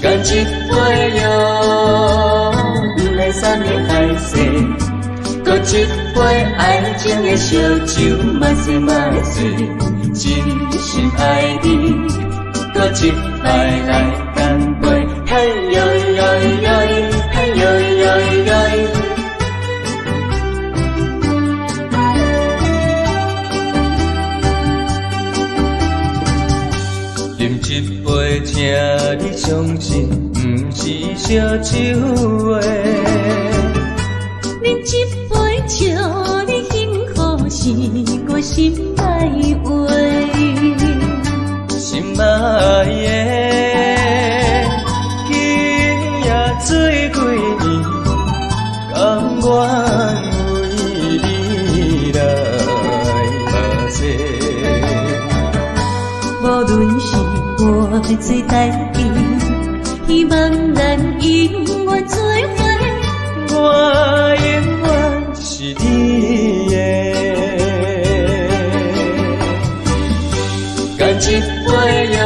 S4: 乾一杯喲，毋免啥物海誓，閣一杯愛情的燒酒，嘛是嘛是，真心愛你，閣一擺來乾杯，嘿喲喲喲，嘿喲喲喲。斟一杯，請你相信，毋是燒酒的。
S2: 啉一杯祝你幸福，是我心內話。
S4: 心愛的，今夜醉幾暝，甘願為你來拍勢。
S2: 無論是偌濟代誌，希望咱永遠做伙。
S4: 我永遠是你的。乾一杯喲，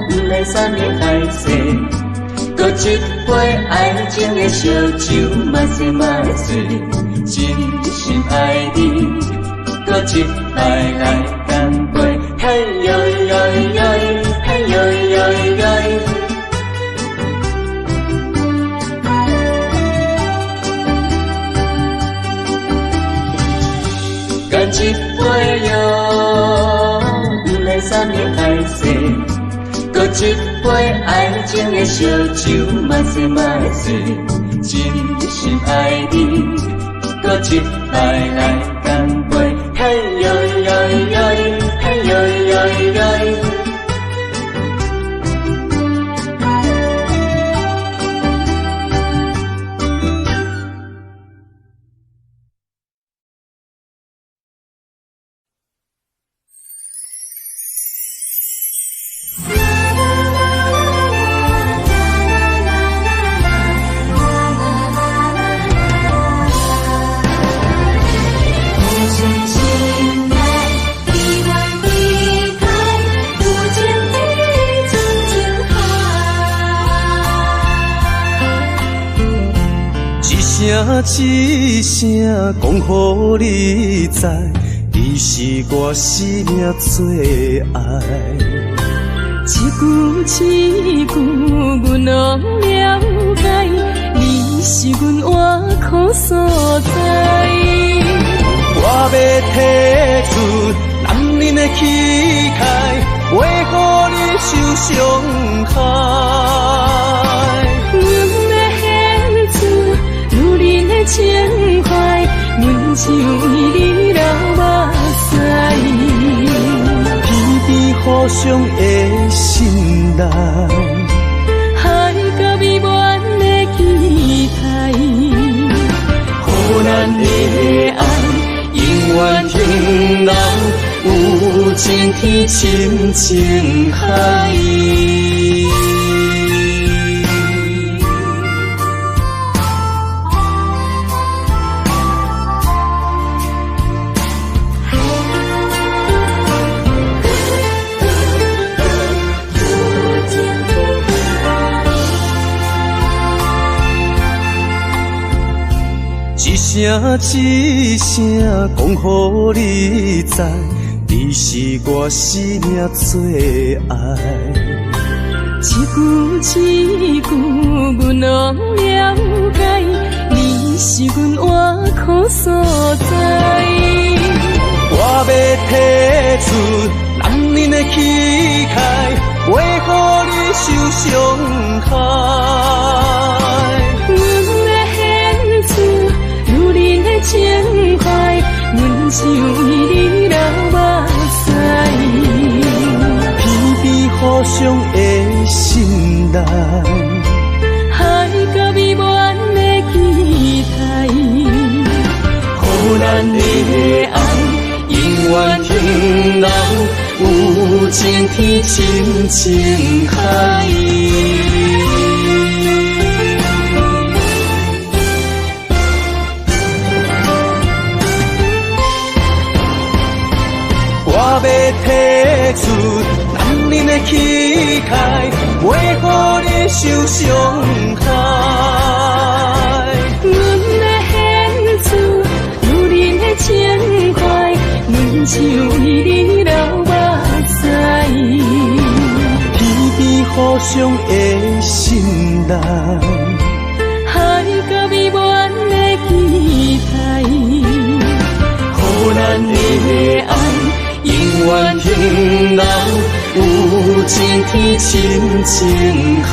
S4: 毋免啥物海誓，閣一杯愛情的燒酒，嘛是嘛是，真心愛你，閣一擺來乾杯，嘿喲喲喲，嘿喲喲喲。乾一杯喲，毋免啥物海誓，閣一杯愛情的燒酒，嘛是嘛是，真心愛你，閣一擺來乾杯，嘿喲喲喲，嘿喲喲喲。
S2: 無限心愛，彼岸彼海，有情的深情海。
S6: 一聲一聲講予你知，你是我生命最愛。
S2: 一句一句，阮攏了解，你是阮活苦所在。
S6: 我欲提出男人的氣概，袂予你受傷害。
S2: 阮的獻出女人的情懷，阮只為你流目屎。
S6: 天邊互相的信賴，
S2: 海角美滿的期待，
S6: 予咱的愛永遠停留，有情天深情海。一聲一聲講予你知，你是我生命最愛。
S2: 一句一句，阮攏了解，你是阮活苦所在。
S6: 我欲提出男人的氣概，袂予你受傷害。
S2: 阮为你流目屎。
S4: 天边互相的信赖，
S2: 海角美满的期待，
S4: 予咱的爱永远停留，有情天深情海。我欲提出男人的气概，袂予你受伤害。
S2: 阮的献出女人的情怀，阮只为你流目屎。
S4: 天边互相的信赖，
S2: 海角美满的期待，
S4: 予咱的爱永远停留，有情天深情海。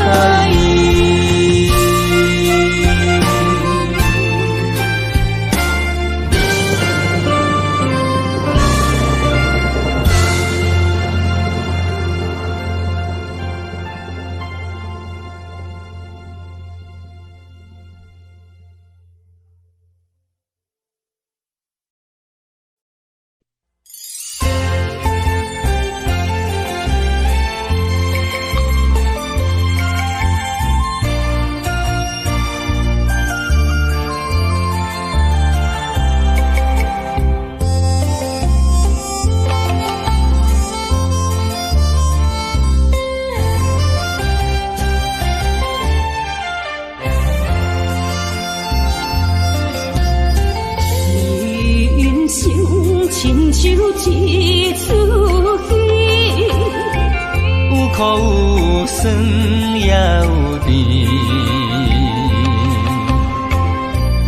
S2: 亲像一出戏，
S5: 有苦有酸也有甜。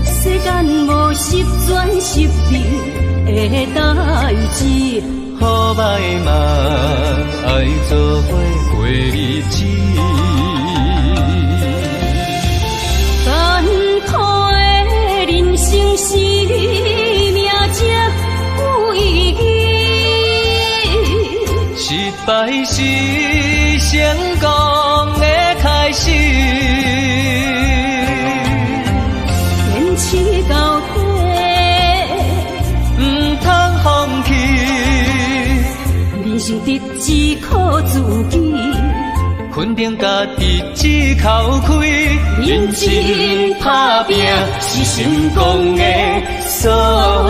S2: 世间无十全十美的代誌，
S5: 好歹嘛愛做伙過日子。
S2: 艰苦的人生是命才有意義。
S5: 失敗是成功的開始。
S2: 堅持到底，
S5: 毋通放棄。
S2: 人生得只靠自己，
S5: 肯定家己只口開。認真打拼是成功的鎖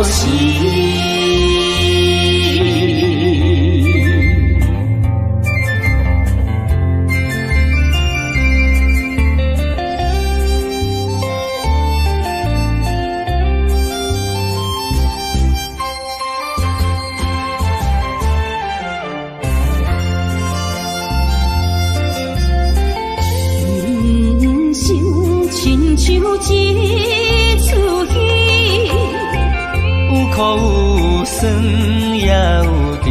S5: 匙。
S2: 人生亲像一出戏，
S5: 有苦有酸也有甜。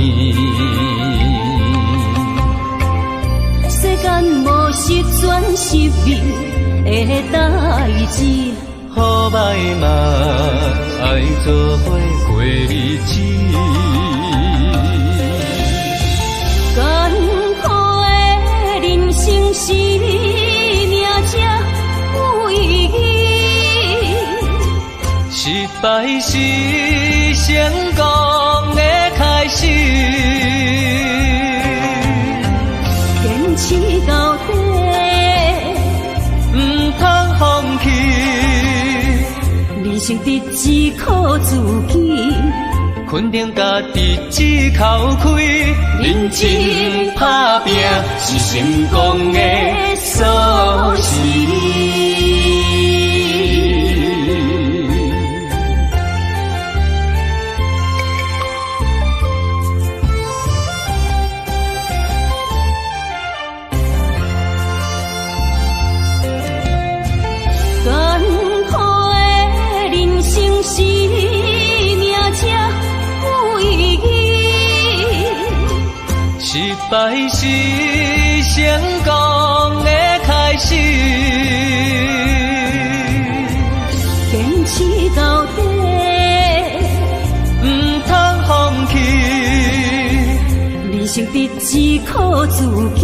S2: 世间无十全十美的代誌，
S5: 好歹嘛愛做伙過日子。
S2: 艰苦的人生是命才有意義。
S5: 失敗是成功的開始。
S2: 堅持到底，
S5: 毋通放棄。
S2: 人生得只靠自己，
S5: 肯定家己只口開。認真打拼是成功的鎖匙。
S2: 艰苦的人生是命才有意義。
S5: 失敗是成功的開始。
S2: 堅持到底，
S5: 毋通
S2: 生直只靠自己。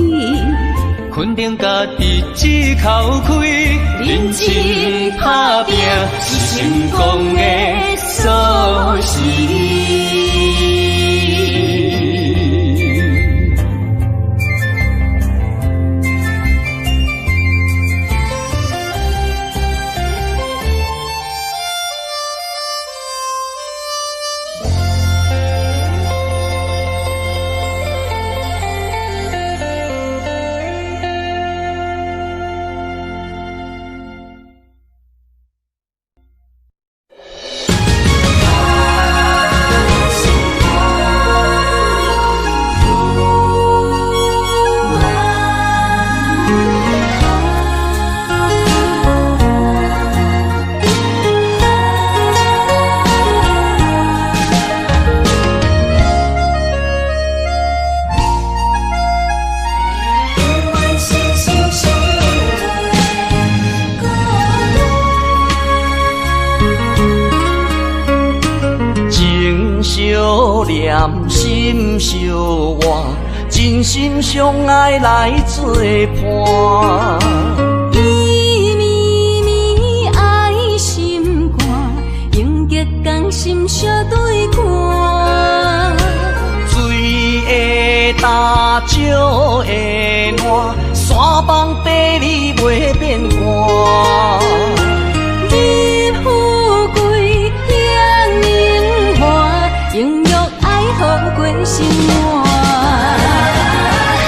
S4: 肯定家己一口气，认真打拼是成功的锁匙。
S7: 心相换，真心相爱来作伴。
S2: 伊绵绵爱心肝，永结同心相对看。
S7: 水会干，石会烂，山崩地裂袂变卦。
S2: 日富贵，享荣华，永浴爱好过生活。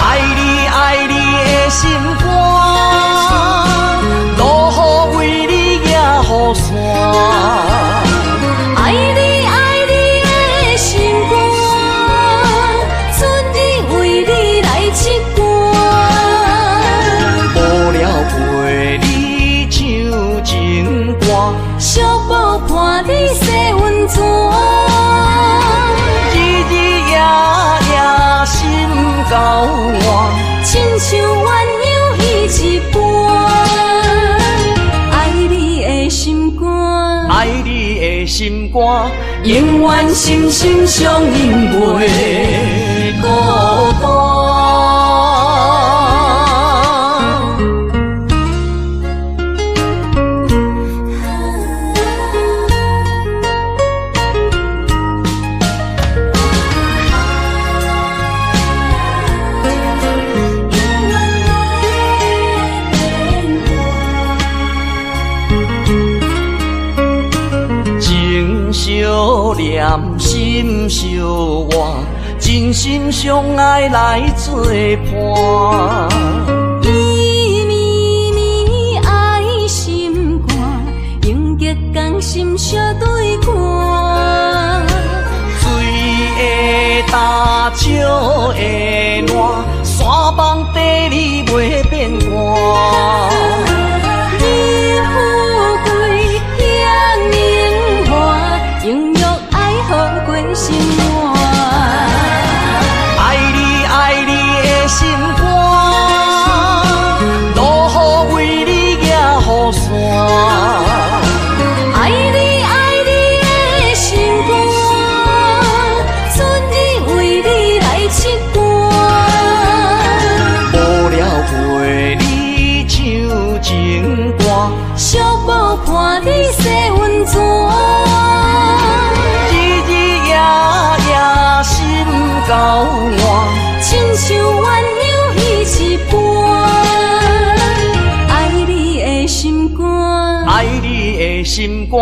S7: 爱你爱你的心肝，落雨为你举雨伞。
S2: 爱你爱你的心肝，春日为你来拭干。
S7: 无聊陪你唱情歌，
S2: 寂寞伴你洗温泉。
S7: 日日夜夜心交换，
S2: 亲像鸳鸯戏一般。爱你的心肝，
S7: 爱你的心肝，
S2: 永远心心相印袂孤单。
S7: 情相连，心相换，真心相爱来作伴。
S2: 伊绵绵爱心肝，永结同心相对看。
S7: 水会干，石会烂，山崩地裂袂变卦。
S2: 日富贵，享荣华，永浴爱好过生活。
S7: 爱你爱你的心肝，落雨为你举雨伞。
S2: 爱你爱你的心肝，春日为你来拭干。
S7: 无聊陪你唱情歌，
S2: 寂寞伴你洗温泉。
S7: 日日夜夜心交换，
S2: 亲像鸳鸯戏一般。爱你的心肝，
S7: 爱你的心肝，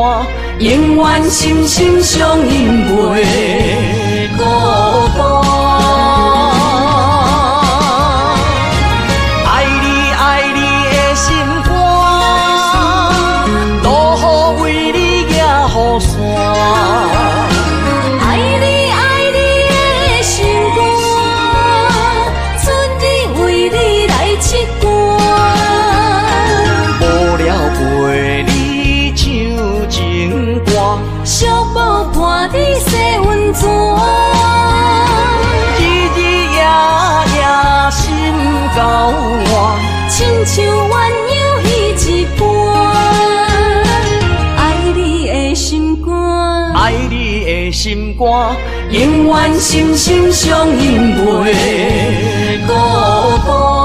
S2: 永远心心相印袂孤单。
S7: 爱你爱你的心肝，落雨为你举雨伞。
S2: 爱你爱你的心肝，春日为你来拭干。
S7: 无聊陪你唱情歌，
S2: 寂寞伴你洗温泉。
S7: 日日夜夜心交换，
S2: 亲像鸳鸯戏一般。爱你的心肝，
S7: 爱你的
S4: 的心肝，永遠心心相印袂孤單。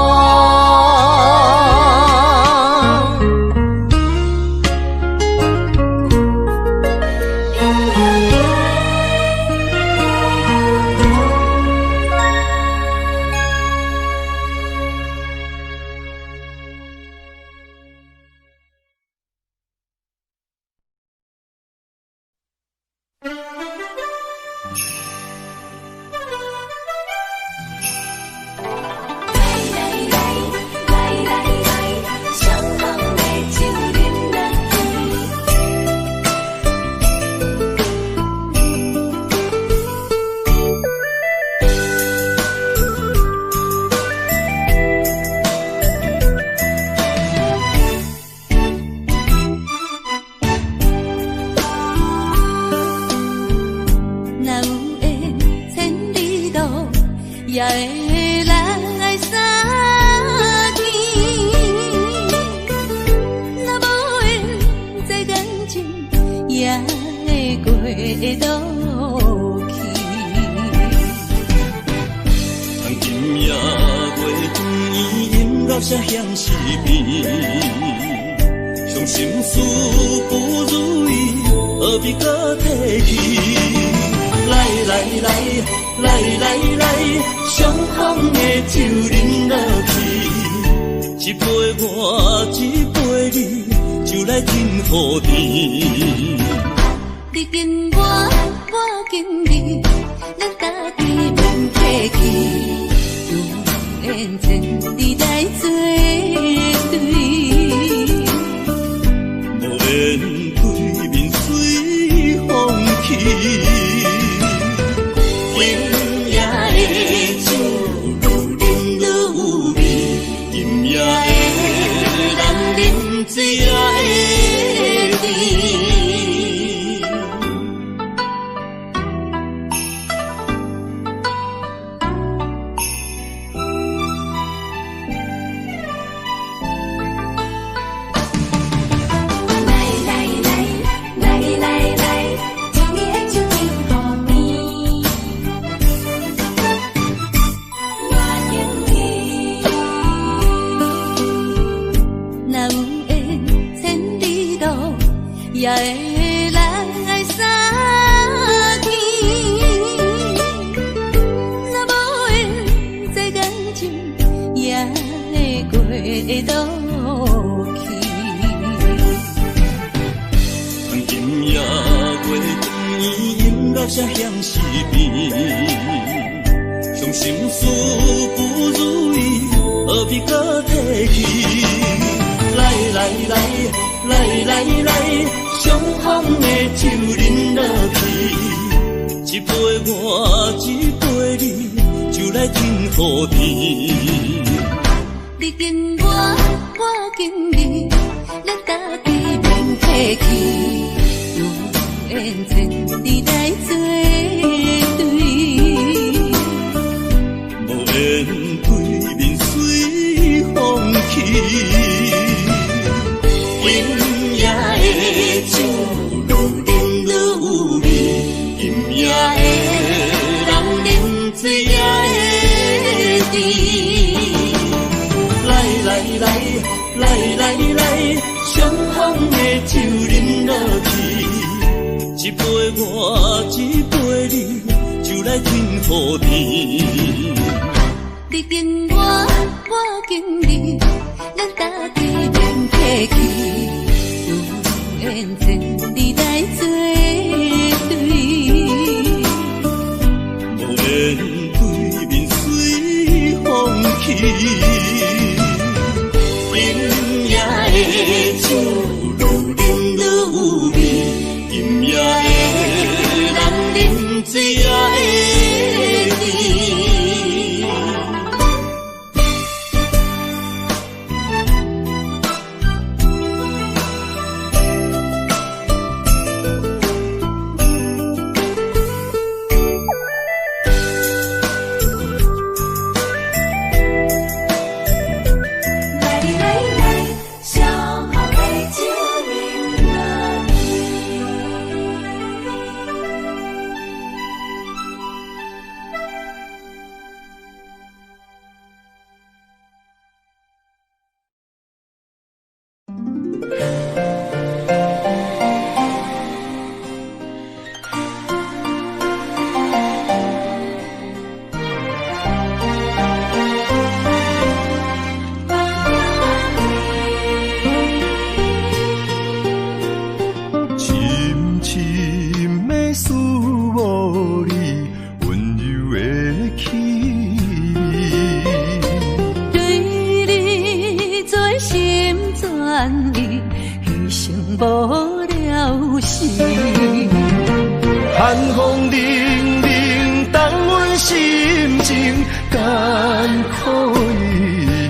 S6: 苦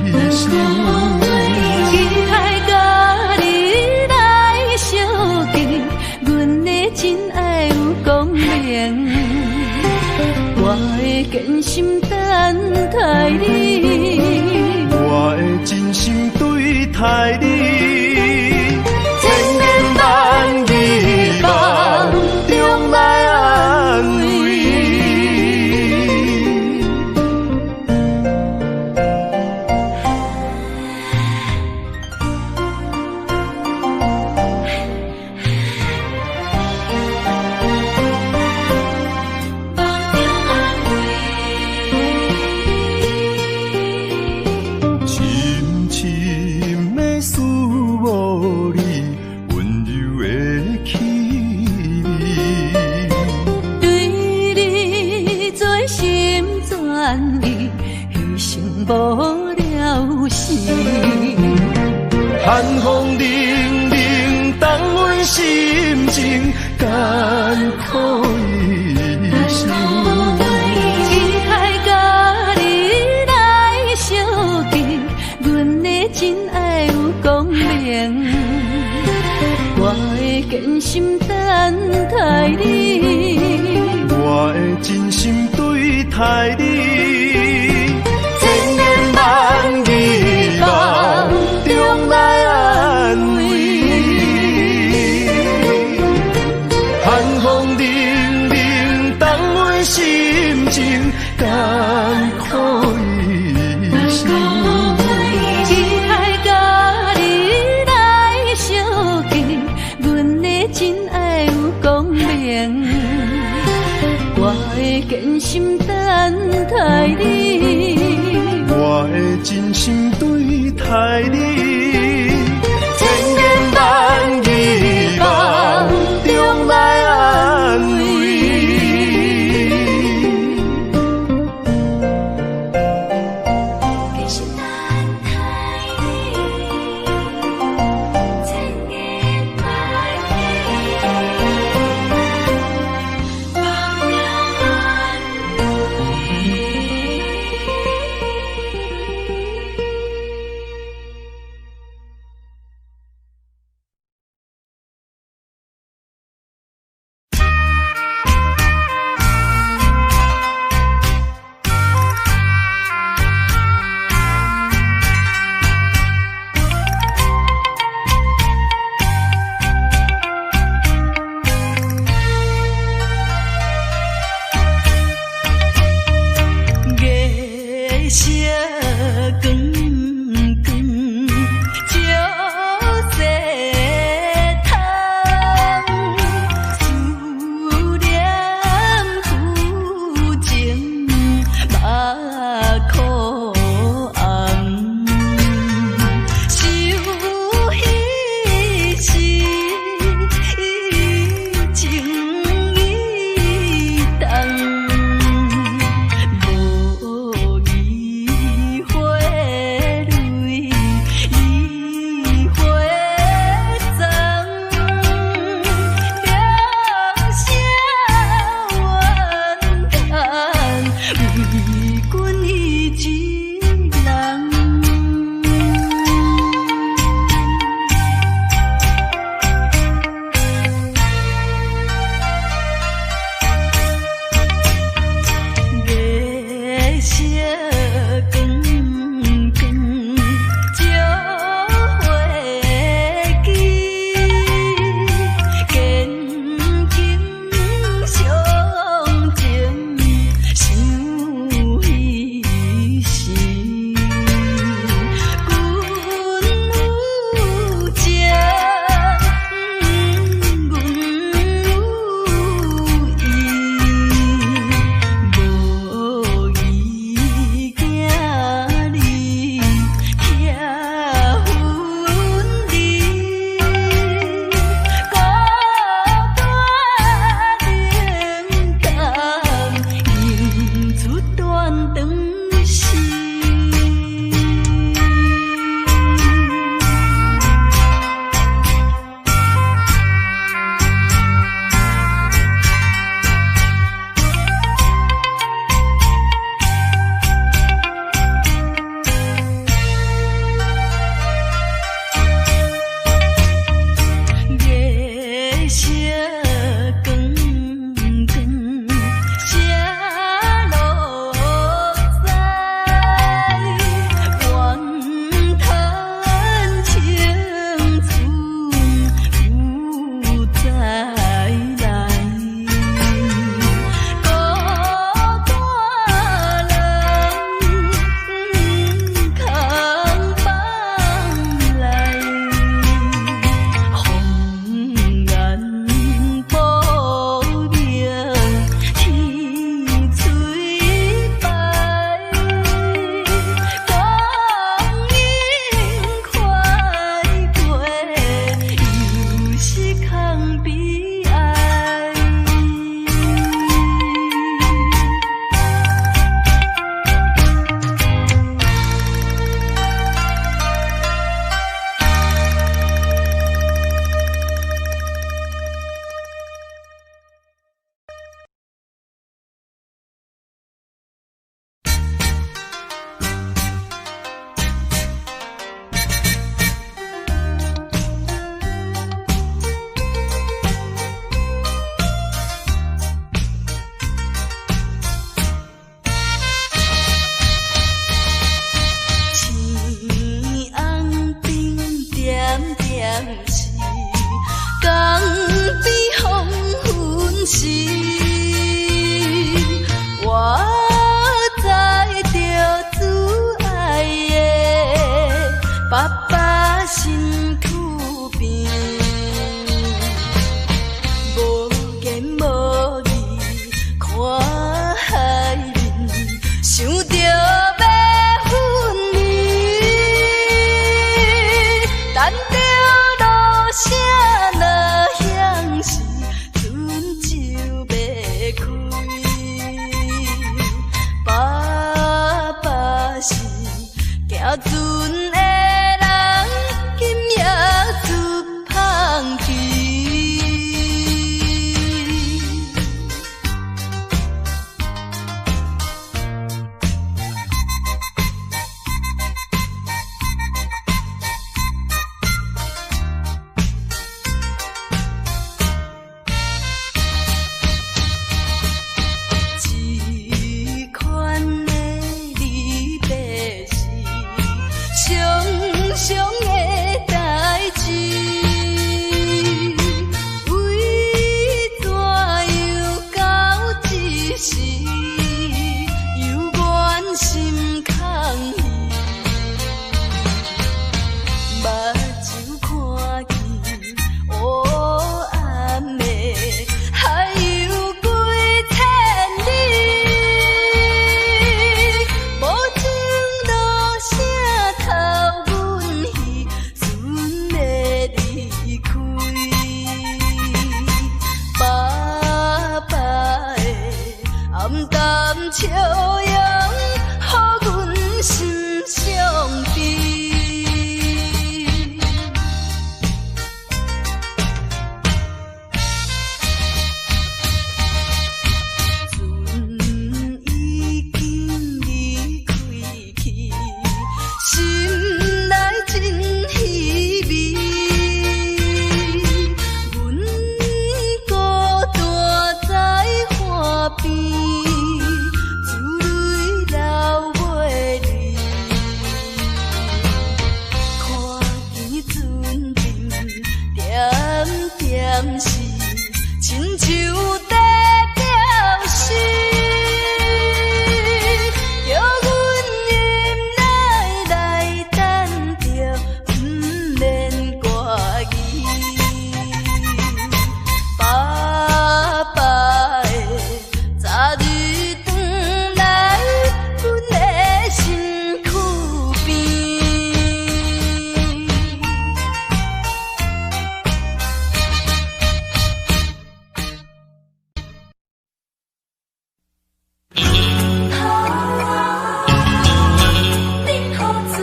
S6: 一生。
S2: 期待佮你來相見，阮的真愛有光明。我的堅心等待你，
S6: 我的真心對待你，千言萬語夢中來安慰。深深的思慕你，溫柔的氣味。
S2: 對你全心全意，犧牲無了時。
S6: 寒風冷冷，凍阮心情，艱苦一生。
S2: 期待佮你來相見，阮的真愛有光明。我的堅心等待你，
S6: 我的真心對待你，千言萬語夢中來安慰。寒風冷冷，凍阮心情，艱苦一生。
S2: 期待佮你來相見，阮的真愛有光明。我的堅心等待你，
S6: 我的真心對待你，千言萬語夢中來安慰。
S3: 堅心等待你，千言萬語夢中安慰。
S2: 時，我知著主愛的爸爸身軀邊，無言無語看海面，想著欲分離，等著鑼聲若響時，船就欲開。爸爸是行船的人，今夜出芳期。這款的離別是常常的代誌，為怎樣到這時猶原心空虛？目睭看見烏暗的海有幾千里，無情鑼聲偷阮彼船欲離開。爸爸的暗淡笑容，予阮心傷悲。船已經離開去，心內真稀微。阮孤單在岸邊，珠淚流袂離。看見船陣點點是，親像在表示，叫阮忍耐來等著，毋免掛記。爸爸的早日轉來，阮的身軀邊。
S3: 啉予醉。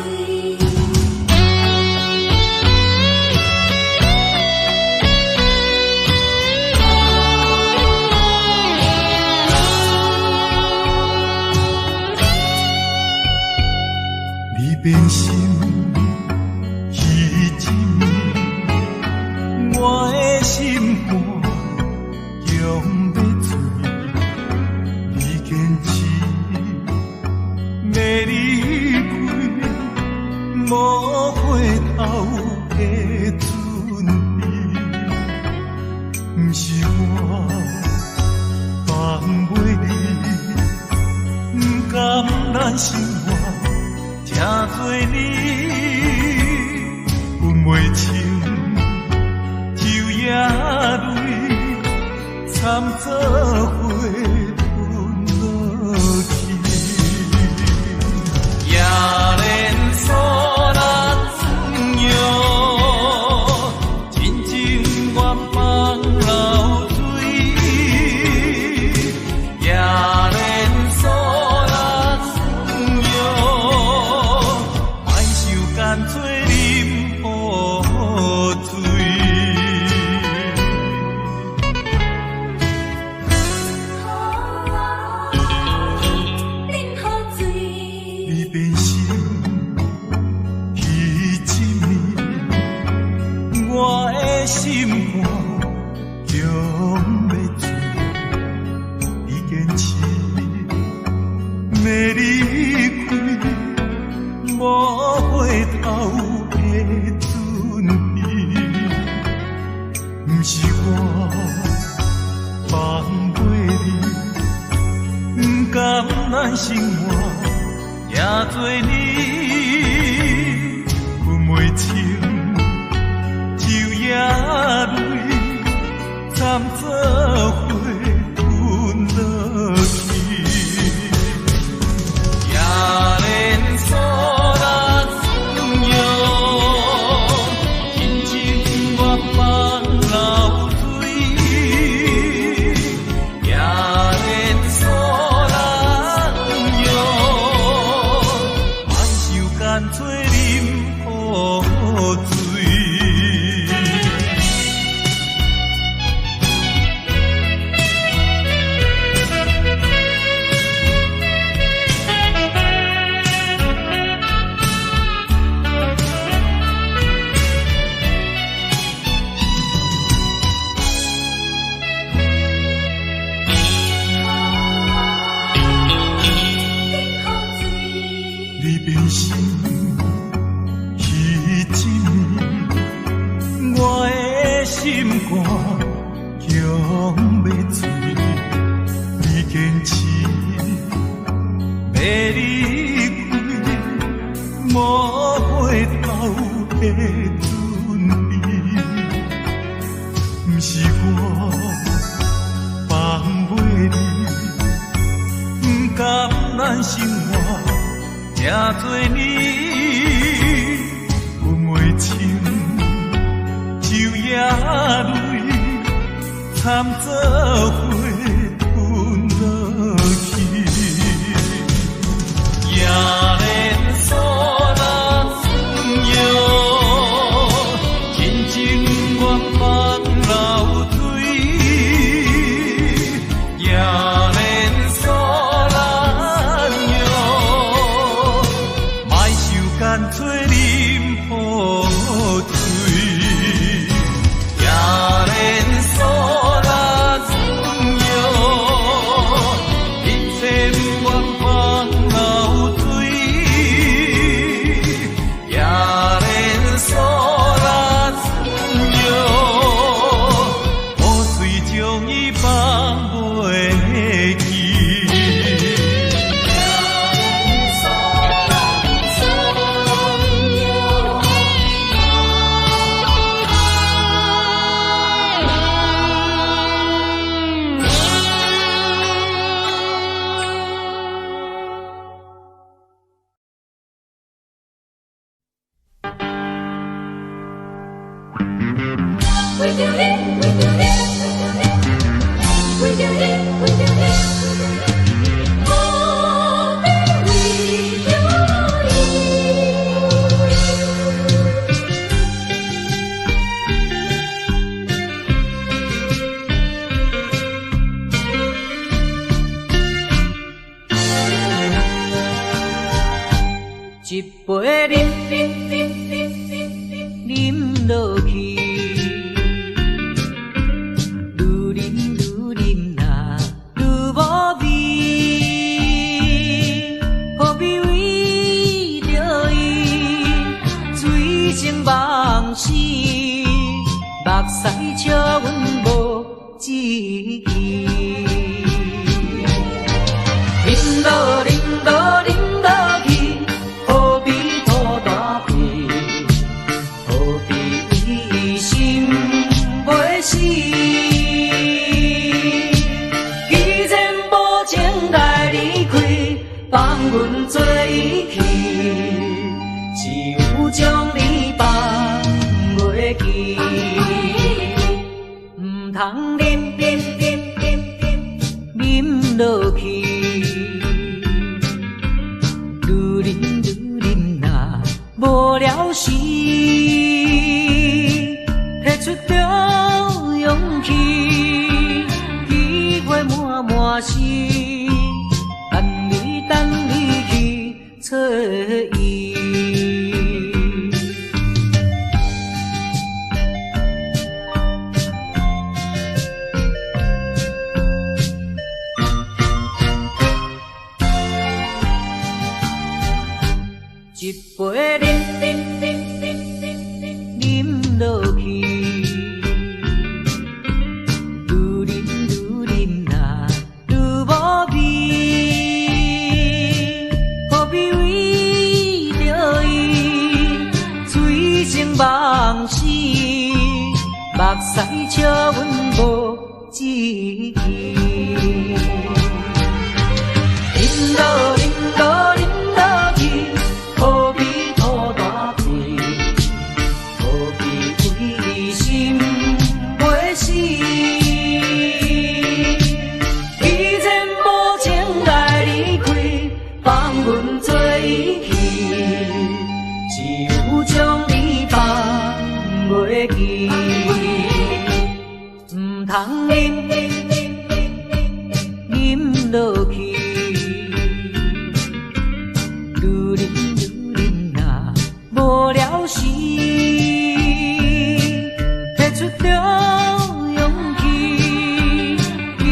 S6: 你變心彼一暝，我的心肝強欲碎。你堅持欲離開，無回頭的準備，毋是我放袂你，毋甘咱生活這多年，分袂清昼夜泪，参做伙吞落去。夜连锁来转哟，真情愿放流水。夜连锁来转哟，莫想干做啉予醉。
S3: 啉予醉。
S6: 你變心彼一暝，我的心肝強欲碎。你堅持欲離開，無回頭的準備，毋是我放咱生活行做呢，分袂清，昼夜泪掺做伙吞落去。夜连锁来算哟，真情我放流水。夜连锁来哟，莫受干做啉苦水。你变心彼一暝，我的心肝强欲碎。你坚持欲离开，无回头的准备。毋是我放袂你，毋甘咱生活行做呢，分袂清，昼夜泪掺做伙吞落去。夜连锁来算哟，真情我放流水。夜连锁来哟，莫受干做啉苦水。夜连锁来算哟，一切愿放流水。夜连锁来算哟，苦水将伊放袂记。
S2: 为著你，为著你，为著你，为著你，何必为著伊？
S7: 一杯啉啉啉啉啉落去，愈啉愈啉啊愈无味，何必为著伊醉生梦死，目屎笑阮无志气。啉落啉落啉落去，何必吐大气？何必伊心袂死？既然无情来离开，放阮做伊去，只有将你放袂记。毋通啉啉啉啉啉落去，愈啉愈啉啊无了时，提出著勇气，机会满满是，等你等你去揣伊。一杯啉啉啉啉啉啉落去，愈啉愈啉啊愈无志氣。啉落啉落啉落去，好比吐大氣，好比為心袂死。既然無情愛離開，放阮做伊去，只有將你放袂記，毋通啉啉落去，愈啉愈啉啊，無了時，提出著勇氣，機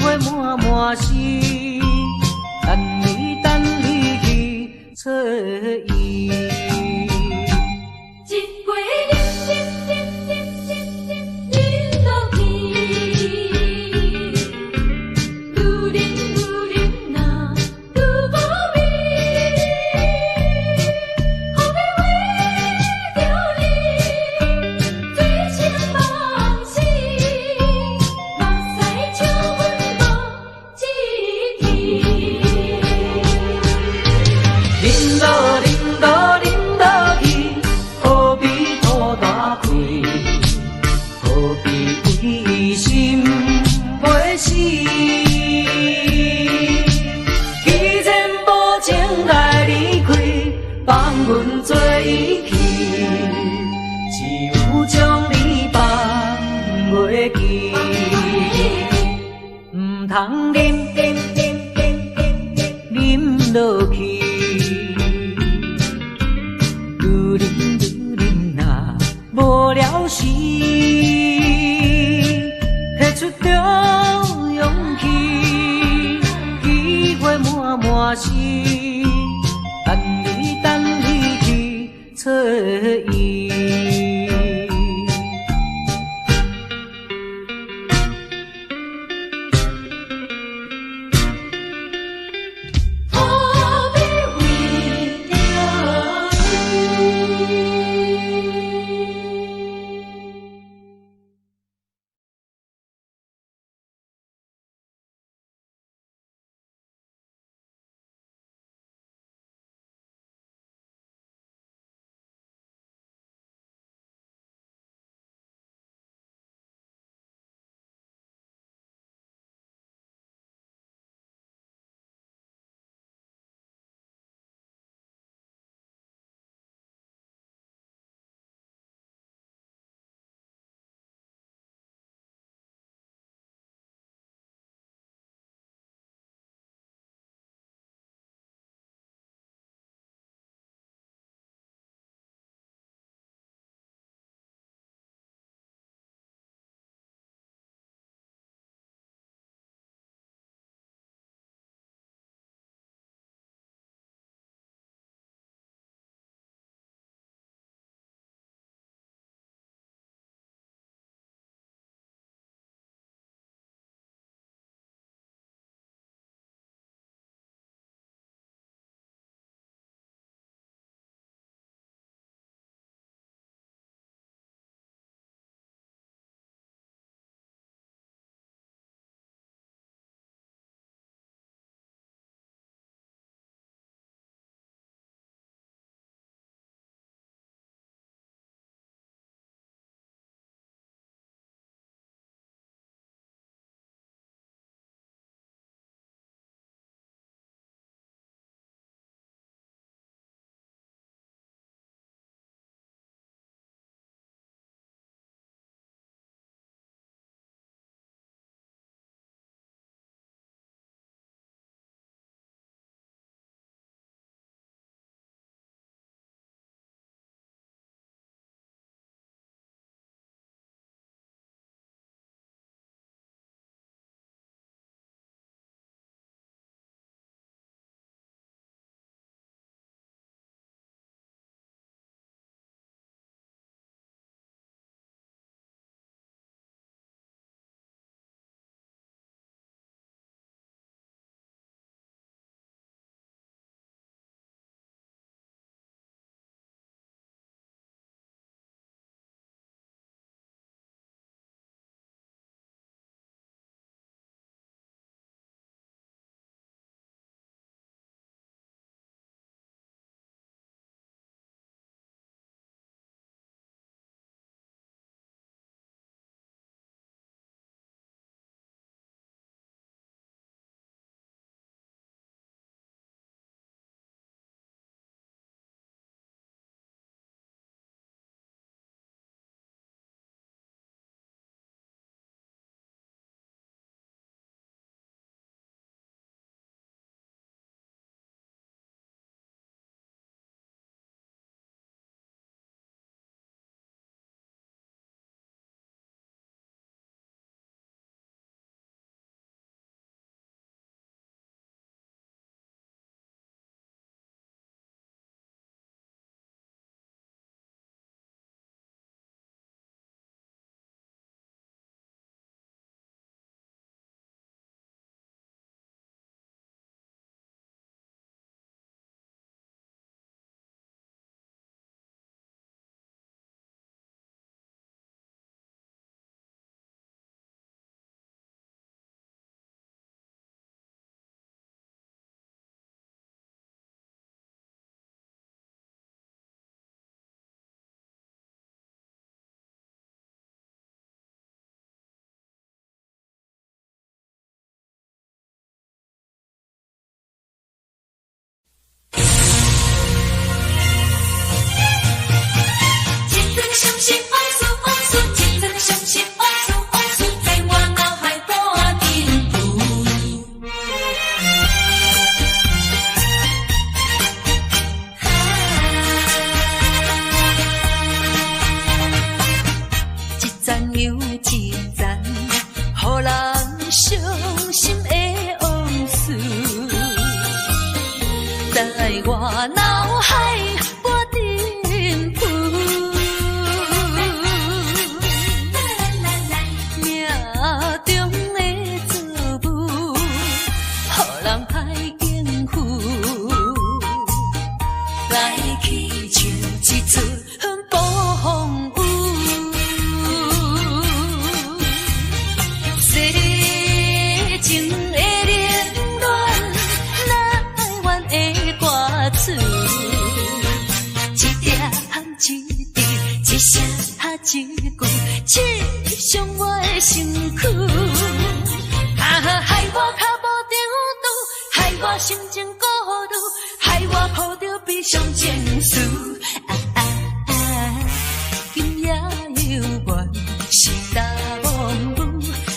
S7: 會滿滿是，等你等你去揣伊。
S2: 一杯啉啉啉啉啉啉啉落去，愈啉愈啉啊，愈無味。何必為著你，醉生夢死，目屎笑阮無志氣。
S7: 啉落啉落啉落去，好比吐大氣，好比為心袂死。既然無情愛離開，放阮做伊去，只有將你放袂記，毋通啉啉啉啉啉落去。愈啉愈啉啊，無了時，提出著勇氣，機會滿滿是，等你等你去揣伊。
S2: 何必為著你？傷心的往事，在我腦海無振浮。命中的造物，予人歹應付，來去像一出暴風雨。世情的冷暖，哪會願的歌詞，一點一滴，一聲一句，刺傷我的身軀。啊，害我跤無張拄，害我心情顧慮，害我抱著悲傷情緒。啊啊啊！今夜猶原是焦暝雨，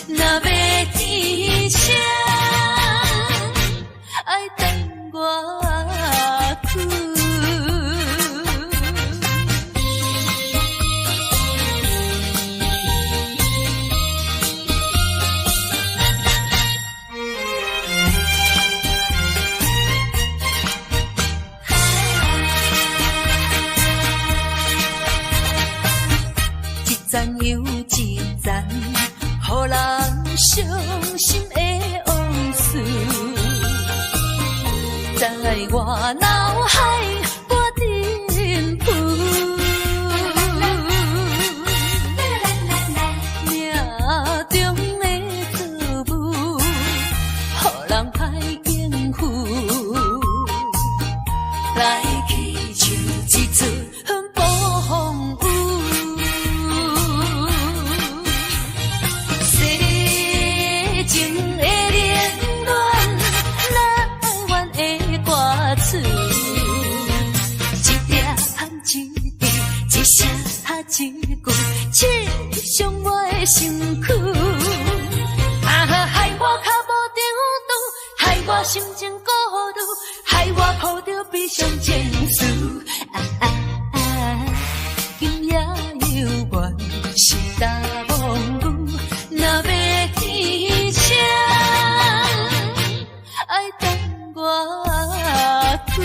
S2: 若欲天晴，愛等偌久。一層又一層，予人傷心的往事，在我腦海無振浮。命中的造物，予人歹應付，來去像一出暴風雨。世情的冷暖，哪會願的歌詞，一點一滴，一聲一句，刺傷我的身軀。啊，害我跤無張拄，害我心情顧慮，害我抱著悲傷情緒。啊啊啊！今夜猶原是焦暝雨，若欲天晴，愛等偌久。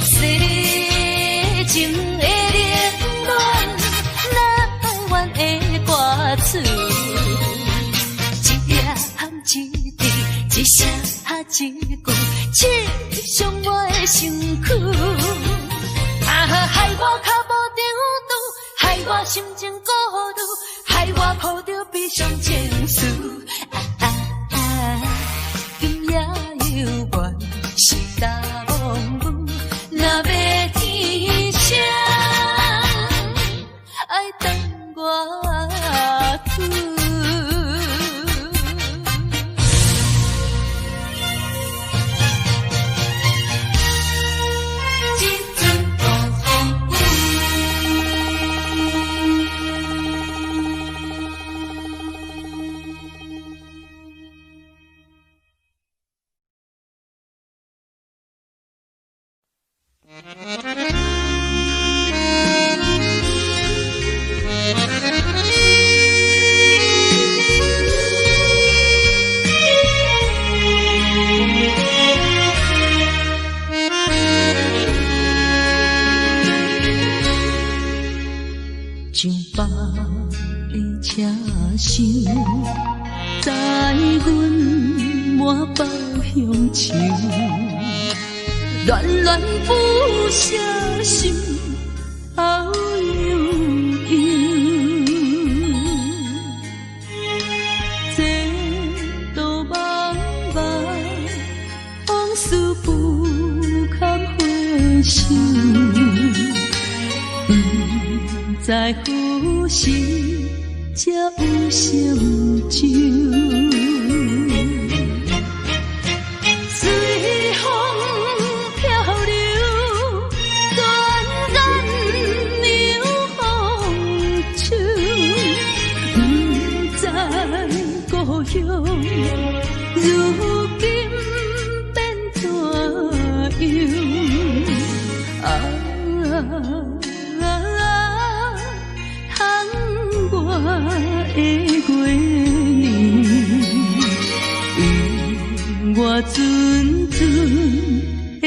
S2: 世情的冷暖，哪會願的歌詞，一點一滴，一聲一句，刺傷我的身軀。啊，害我跤無張拄，害我心情顧慮，害我抱著悲傷情緒。啊啊啊！今夜猶原是焦暝雨，若欲天晴，愛等偌久。一阵暴风雨。上百个車廂，載阮滿腹鄉愁，戀戀不捨心頭悠悠。前途茫茫，往事不堪回首。不知知何時才有成就。隨風飄流，轉眼涼秋，不知故鄉如今變怎樣？啊，窗外的月娘，予我陣陣的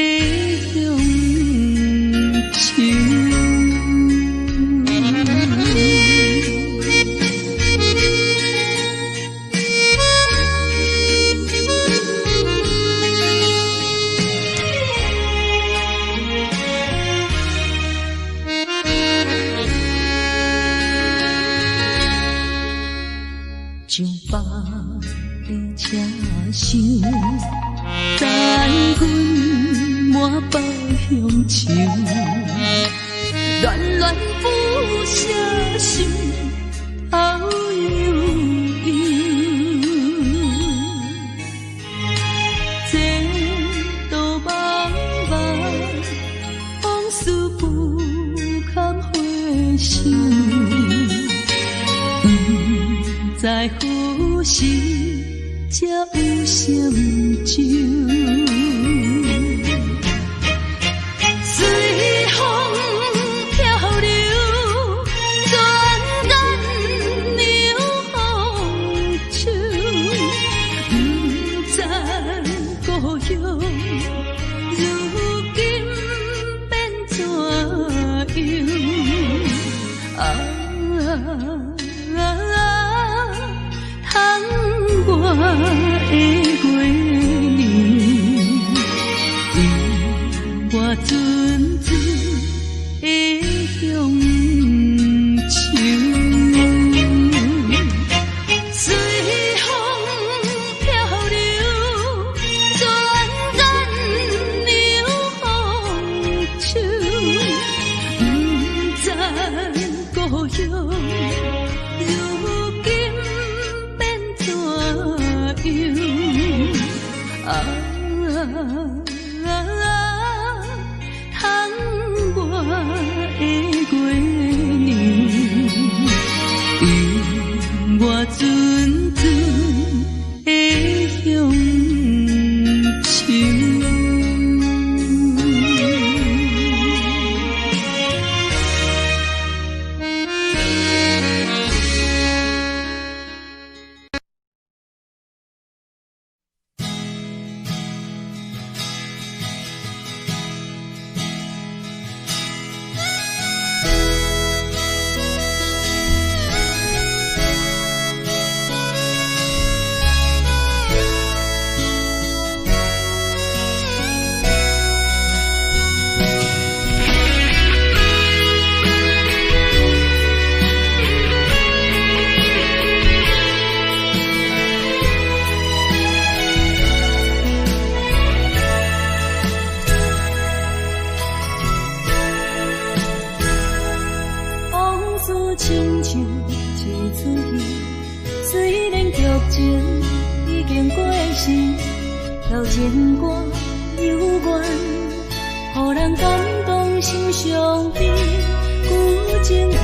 S2: 鄉愁。上班的車廂，等阮滿腹鄉愁，戀戀不捨心頭悠悠。前途茫茫，往事不堪回首。不知何時才有成就。隨風飄流，轉眼涼秋，不知故鄉如今變怎樣？啊，窗外的月娘，予我陣陣的鄉愁。隨風飄流，轉眼涼秋，不知故鄉如今變怎樣？啊，窗外的月娘，予我陣陣的鄉愁。
S3: 往事親像一齣戲，雖然劇情已經過時，老情歌猶原，予人感動心傷悲。舊情不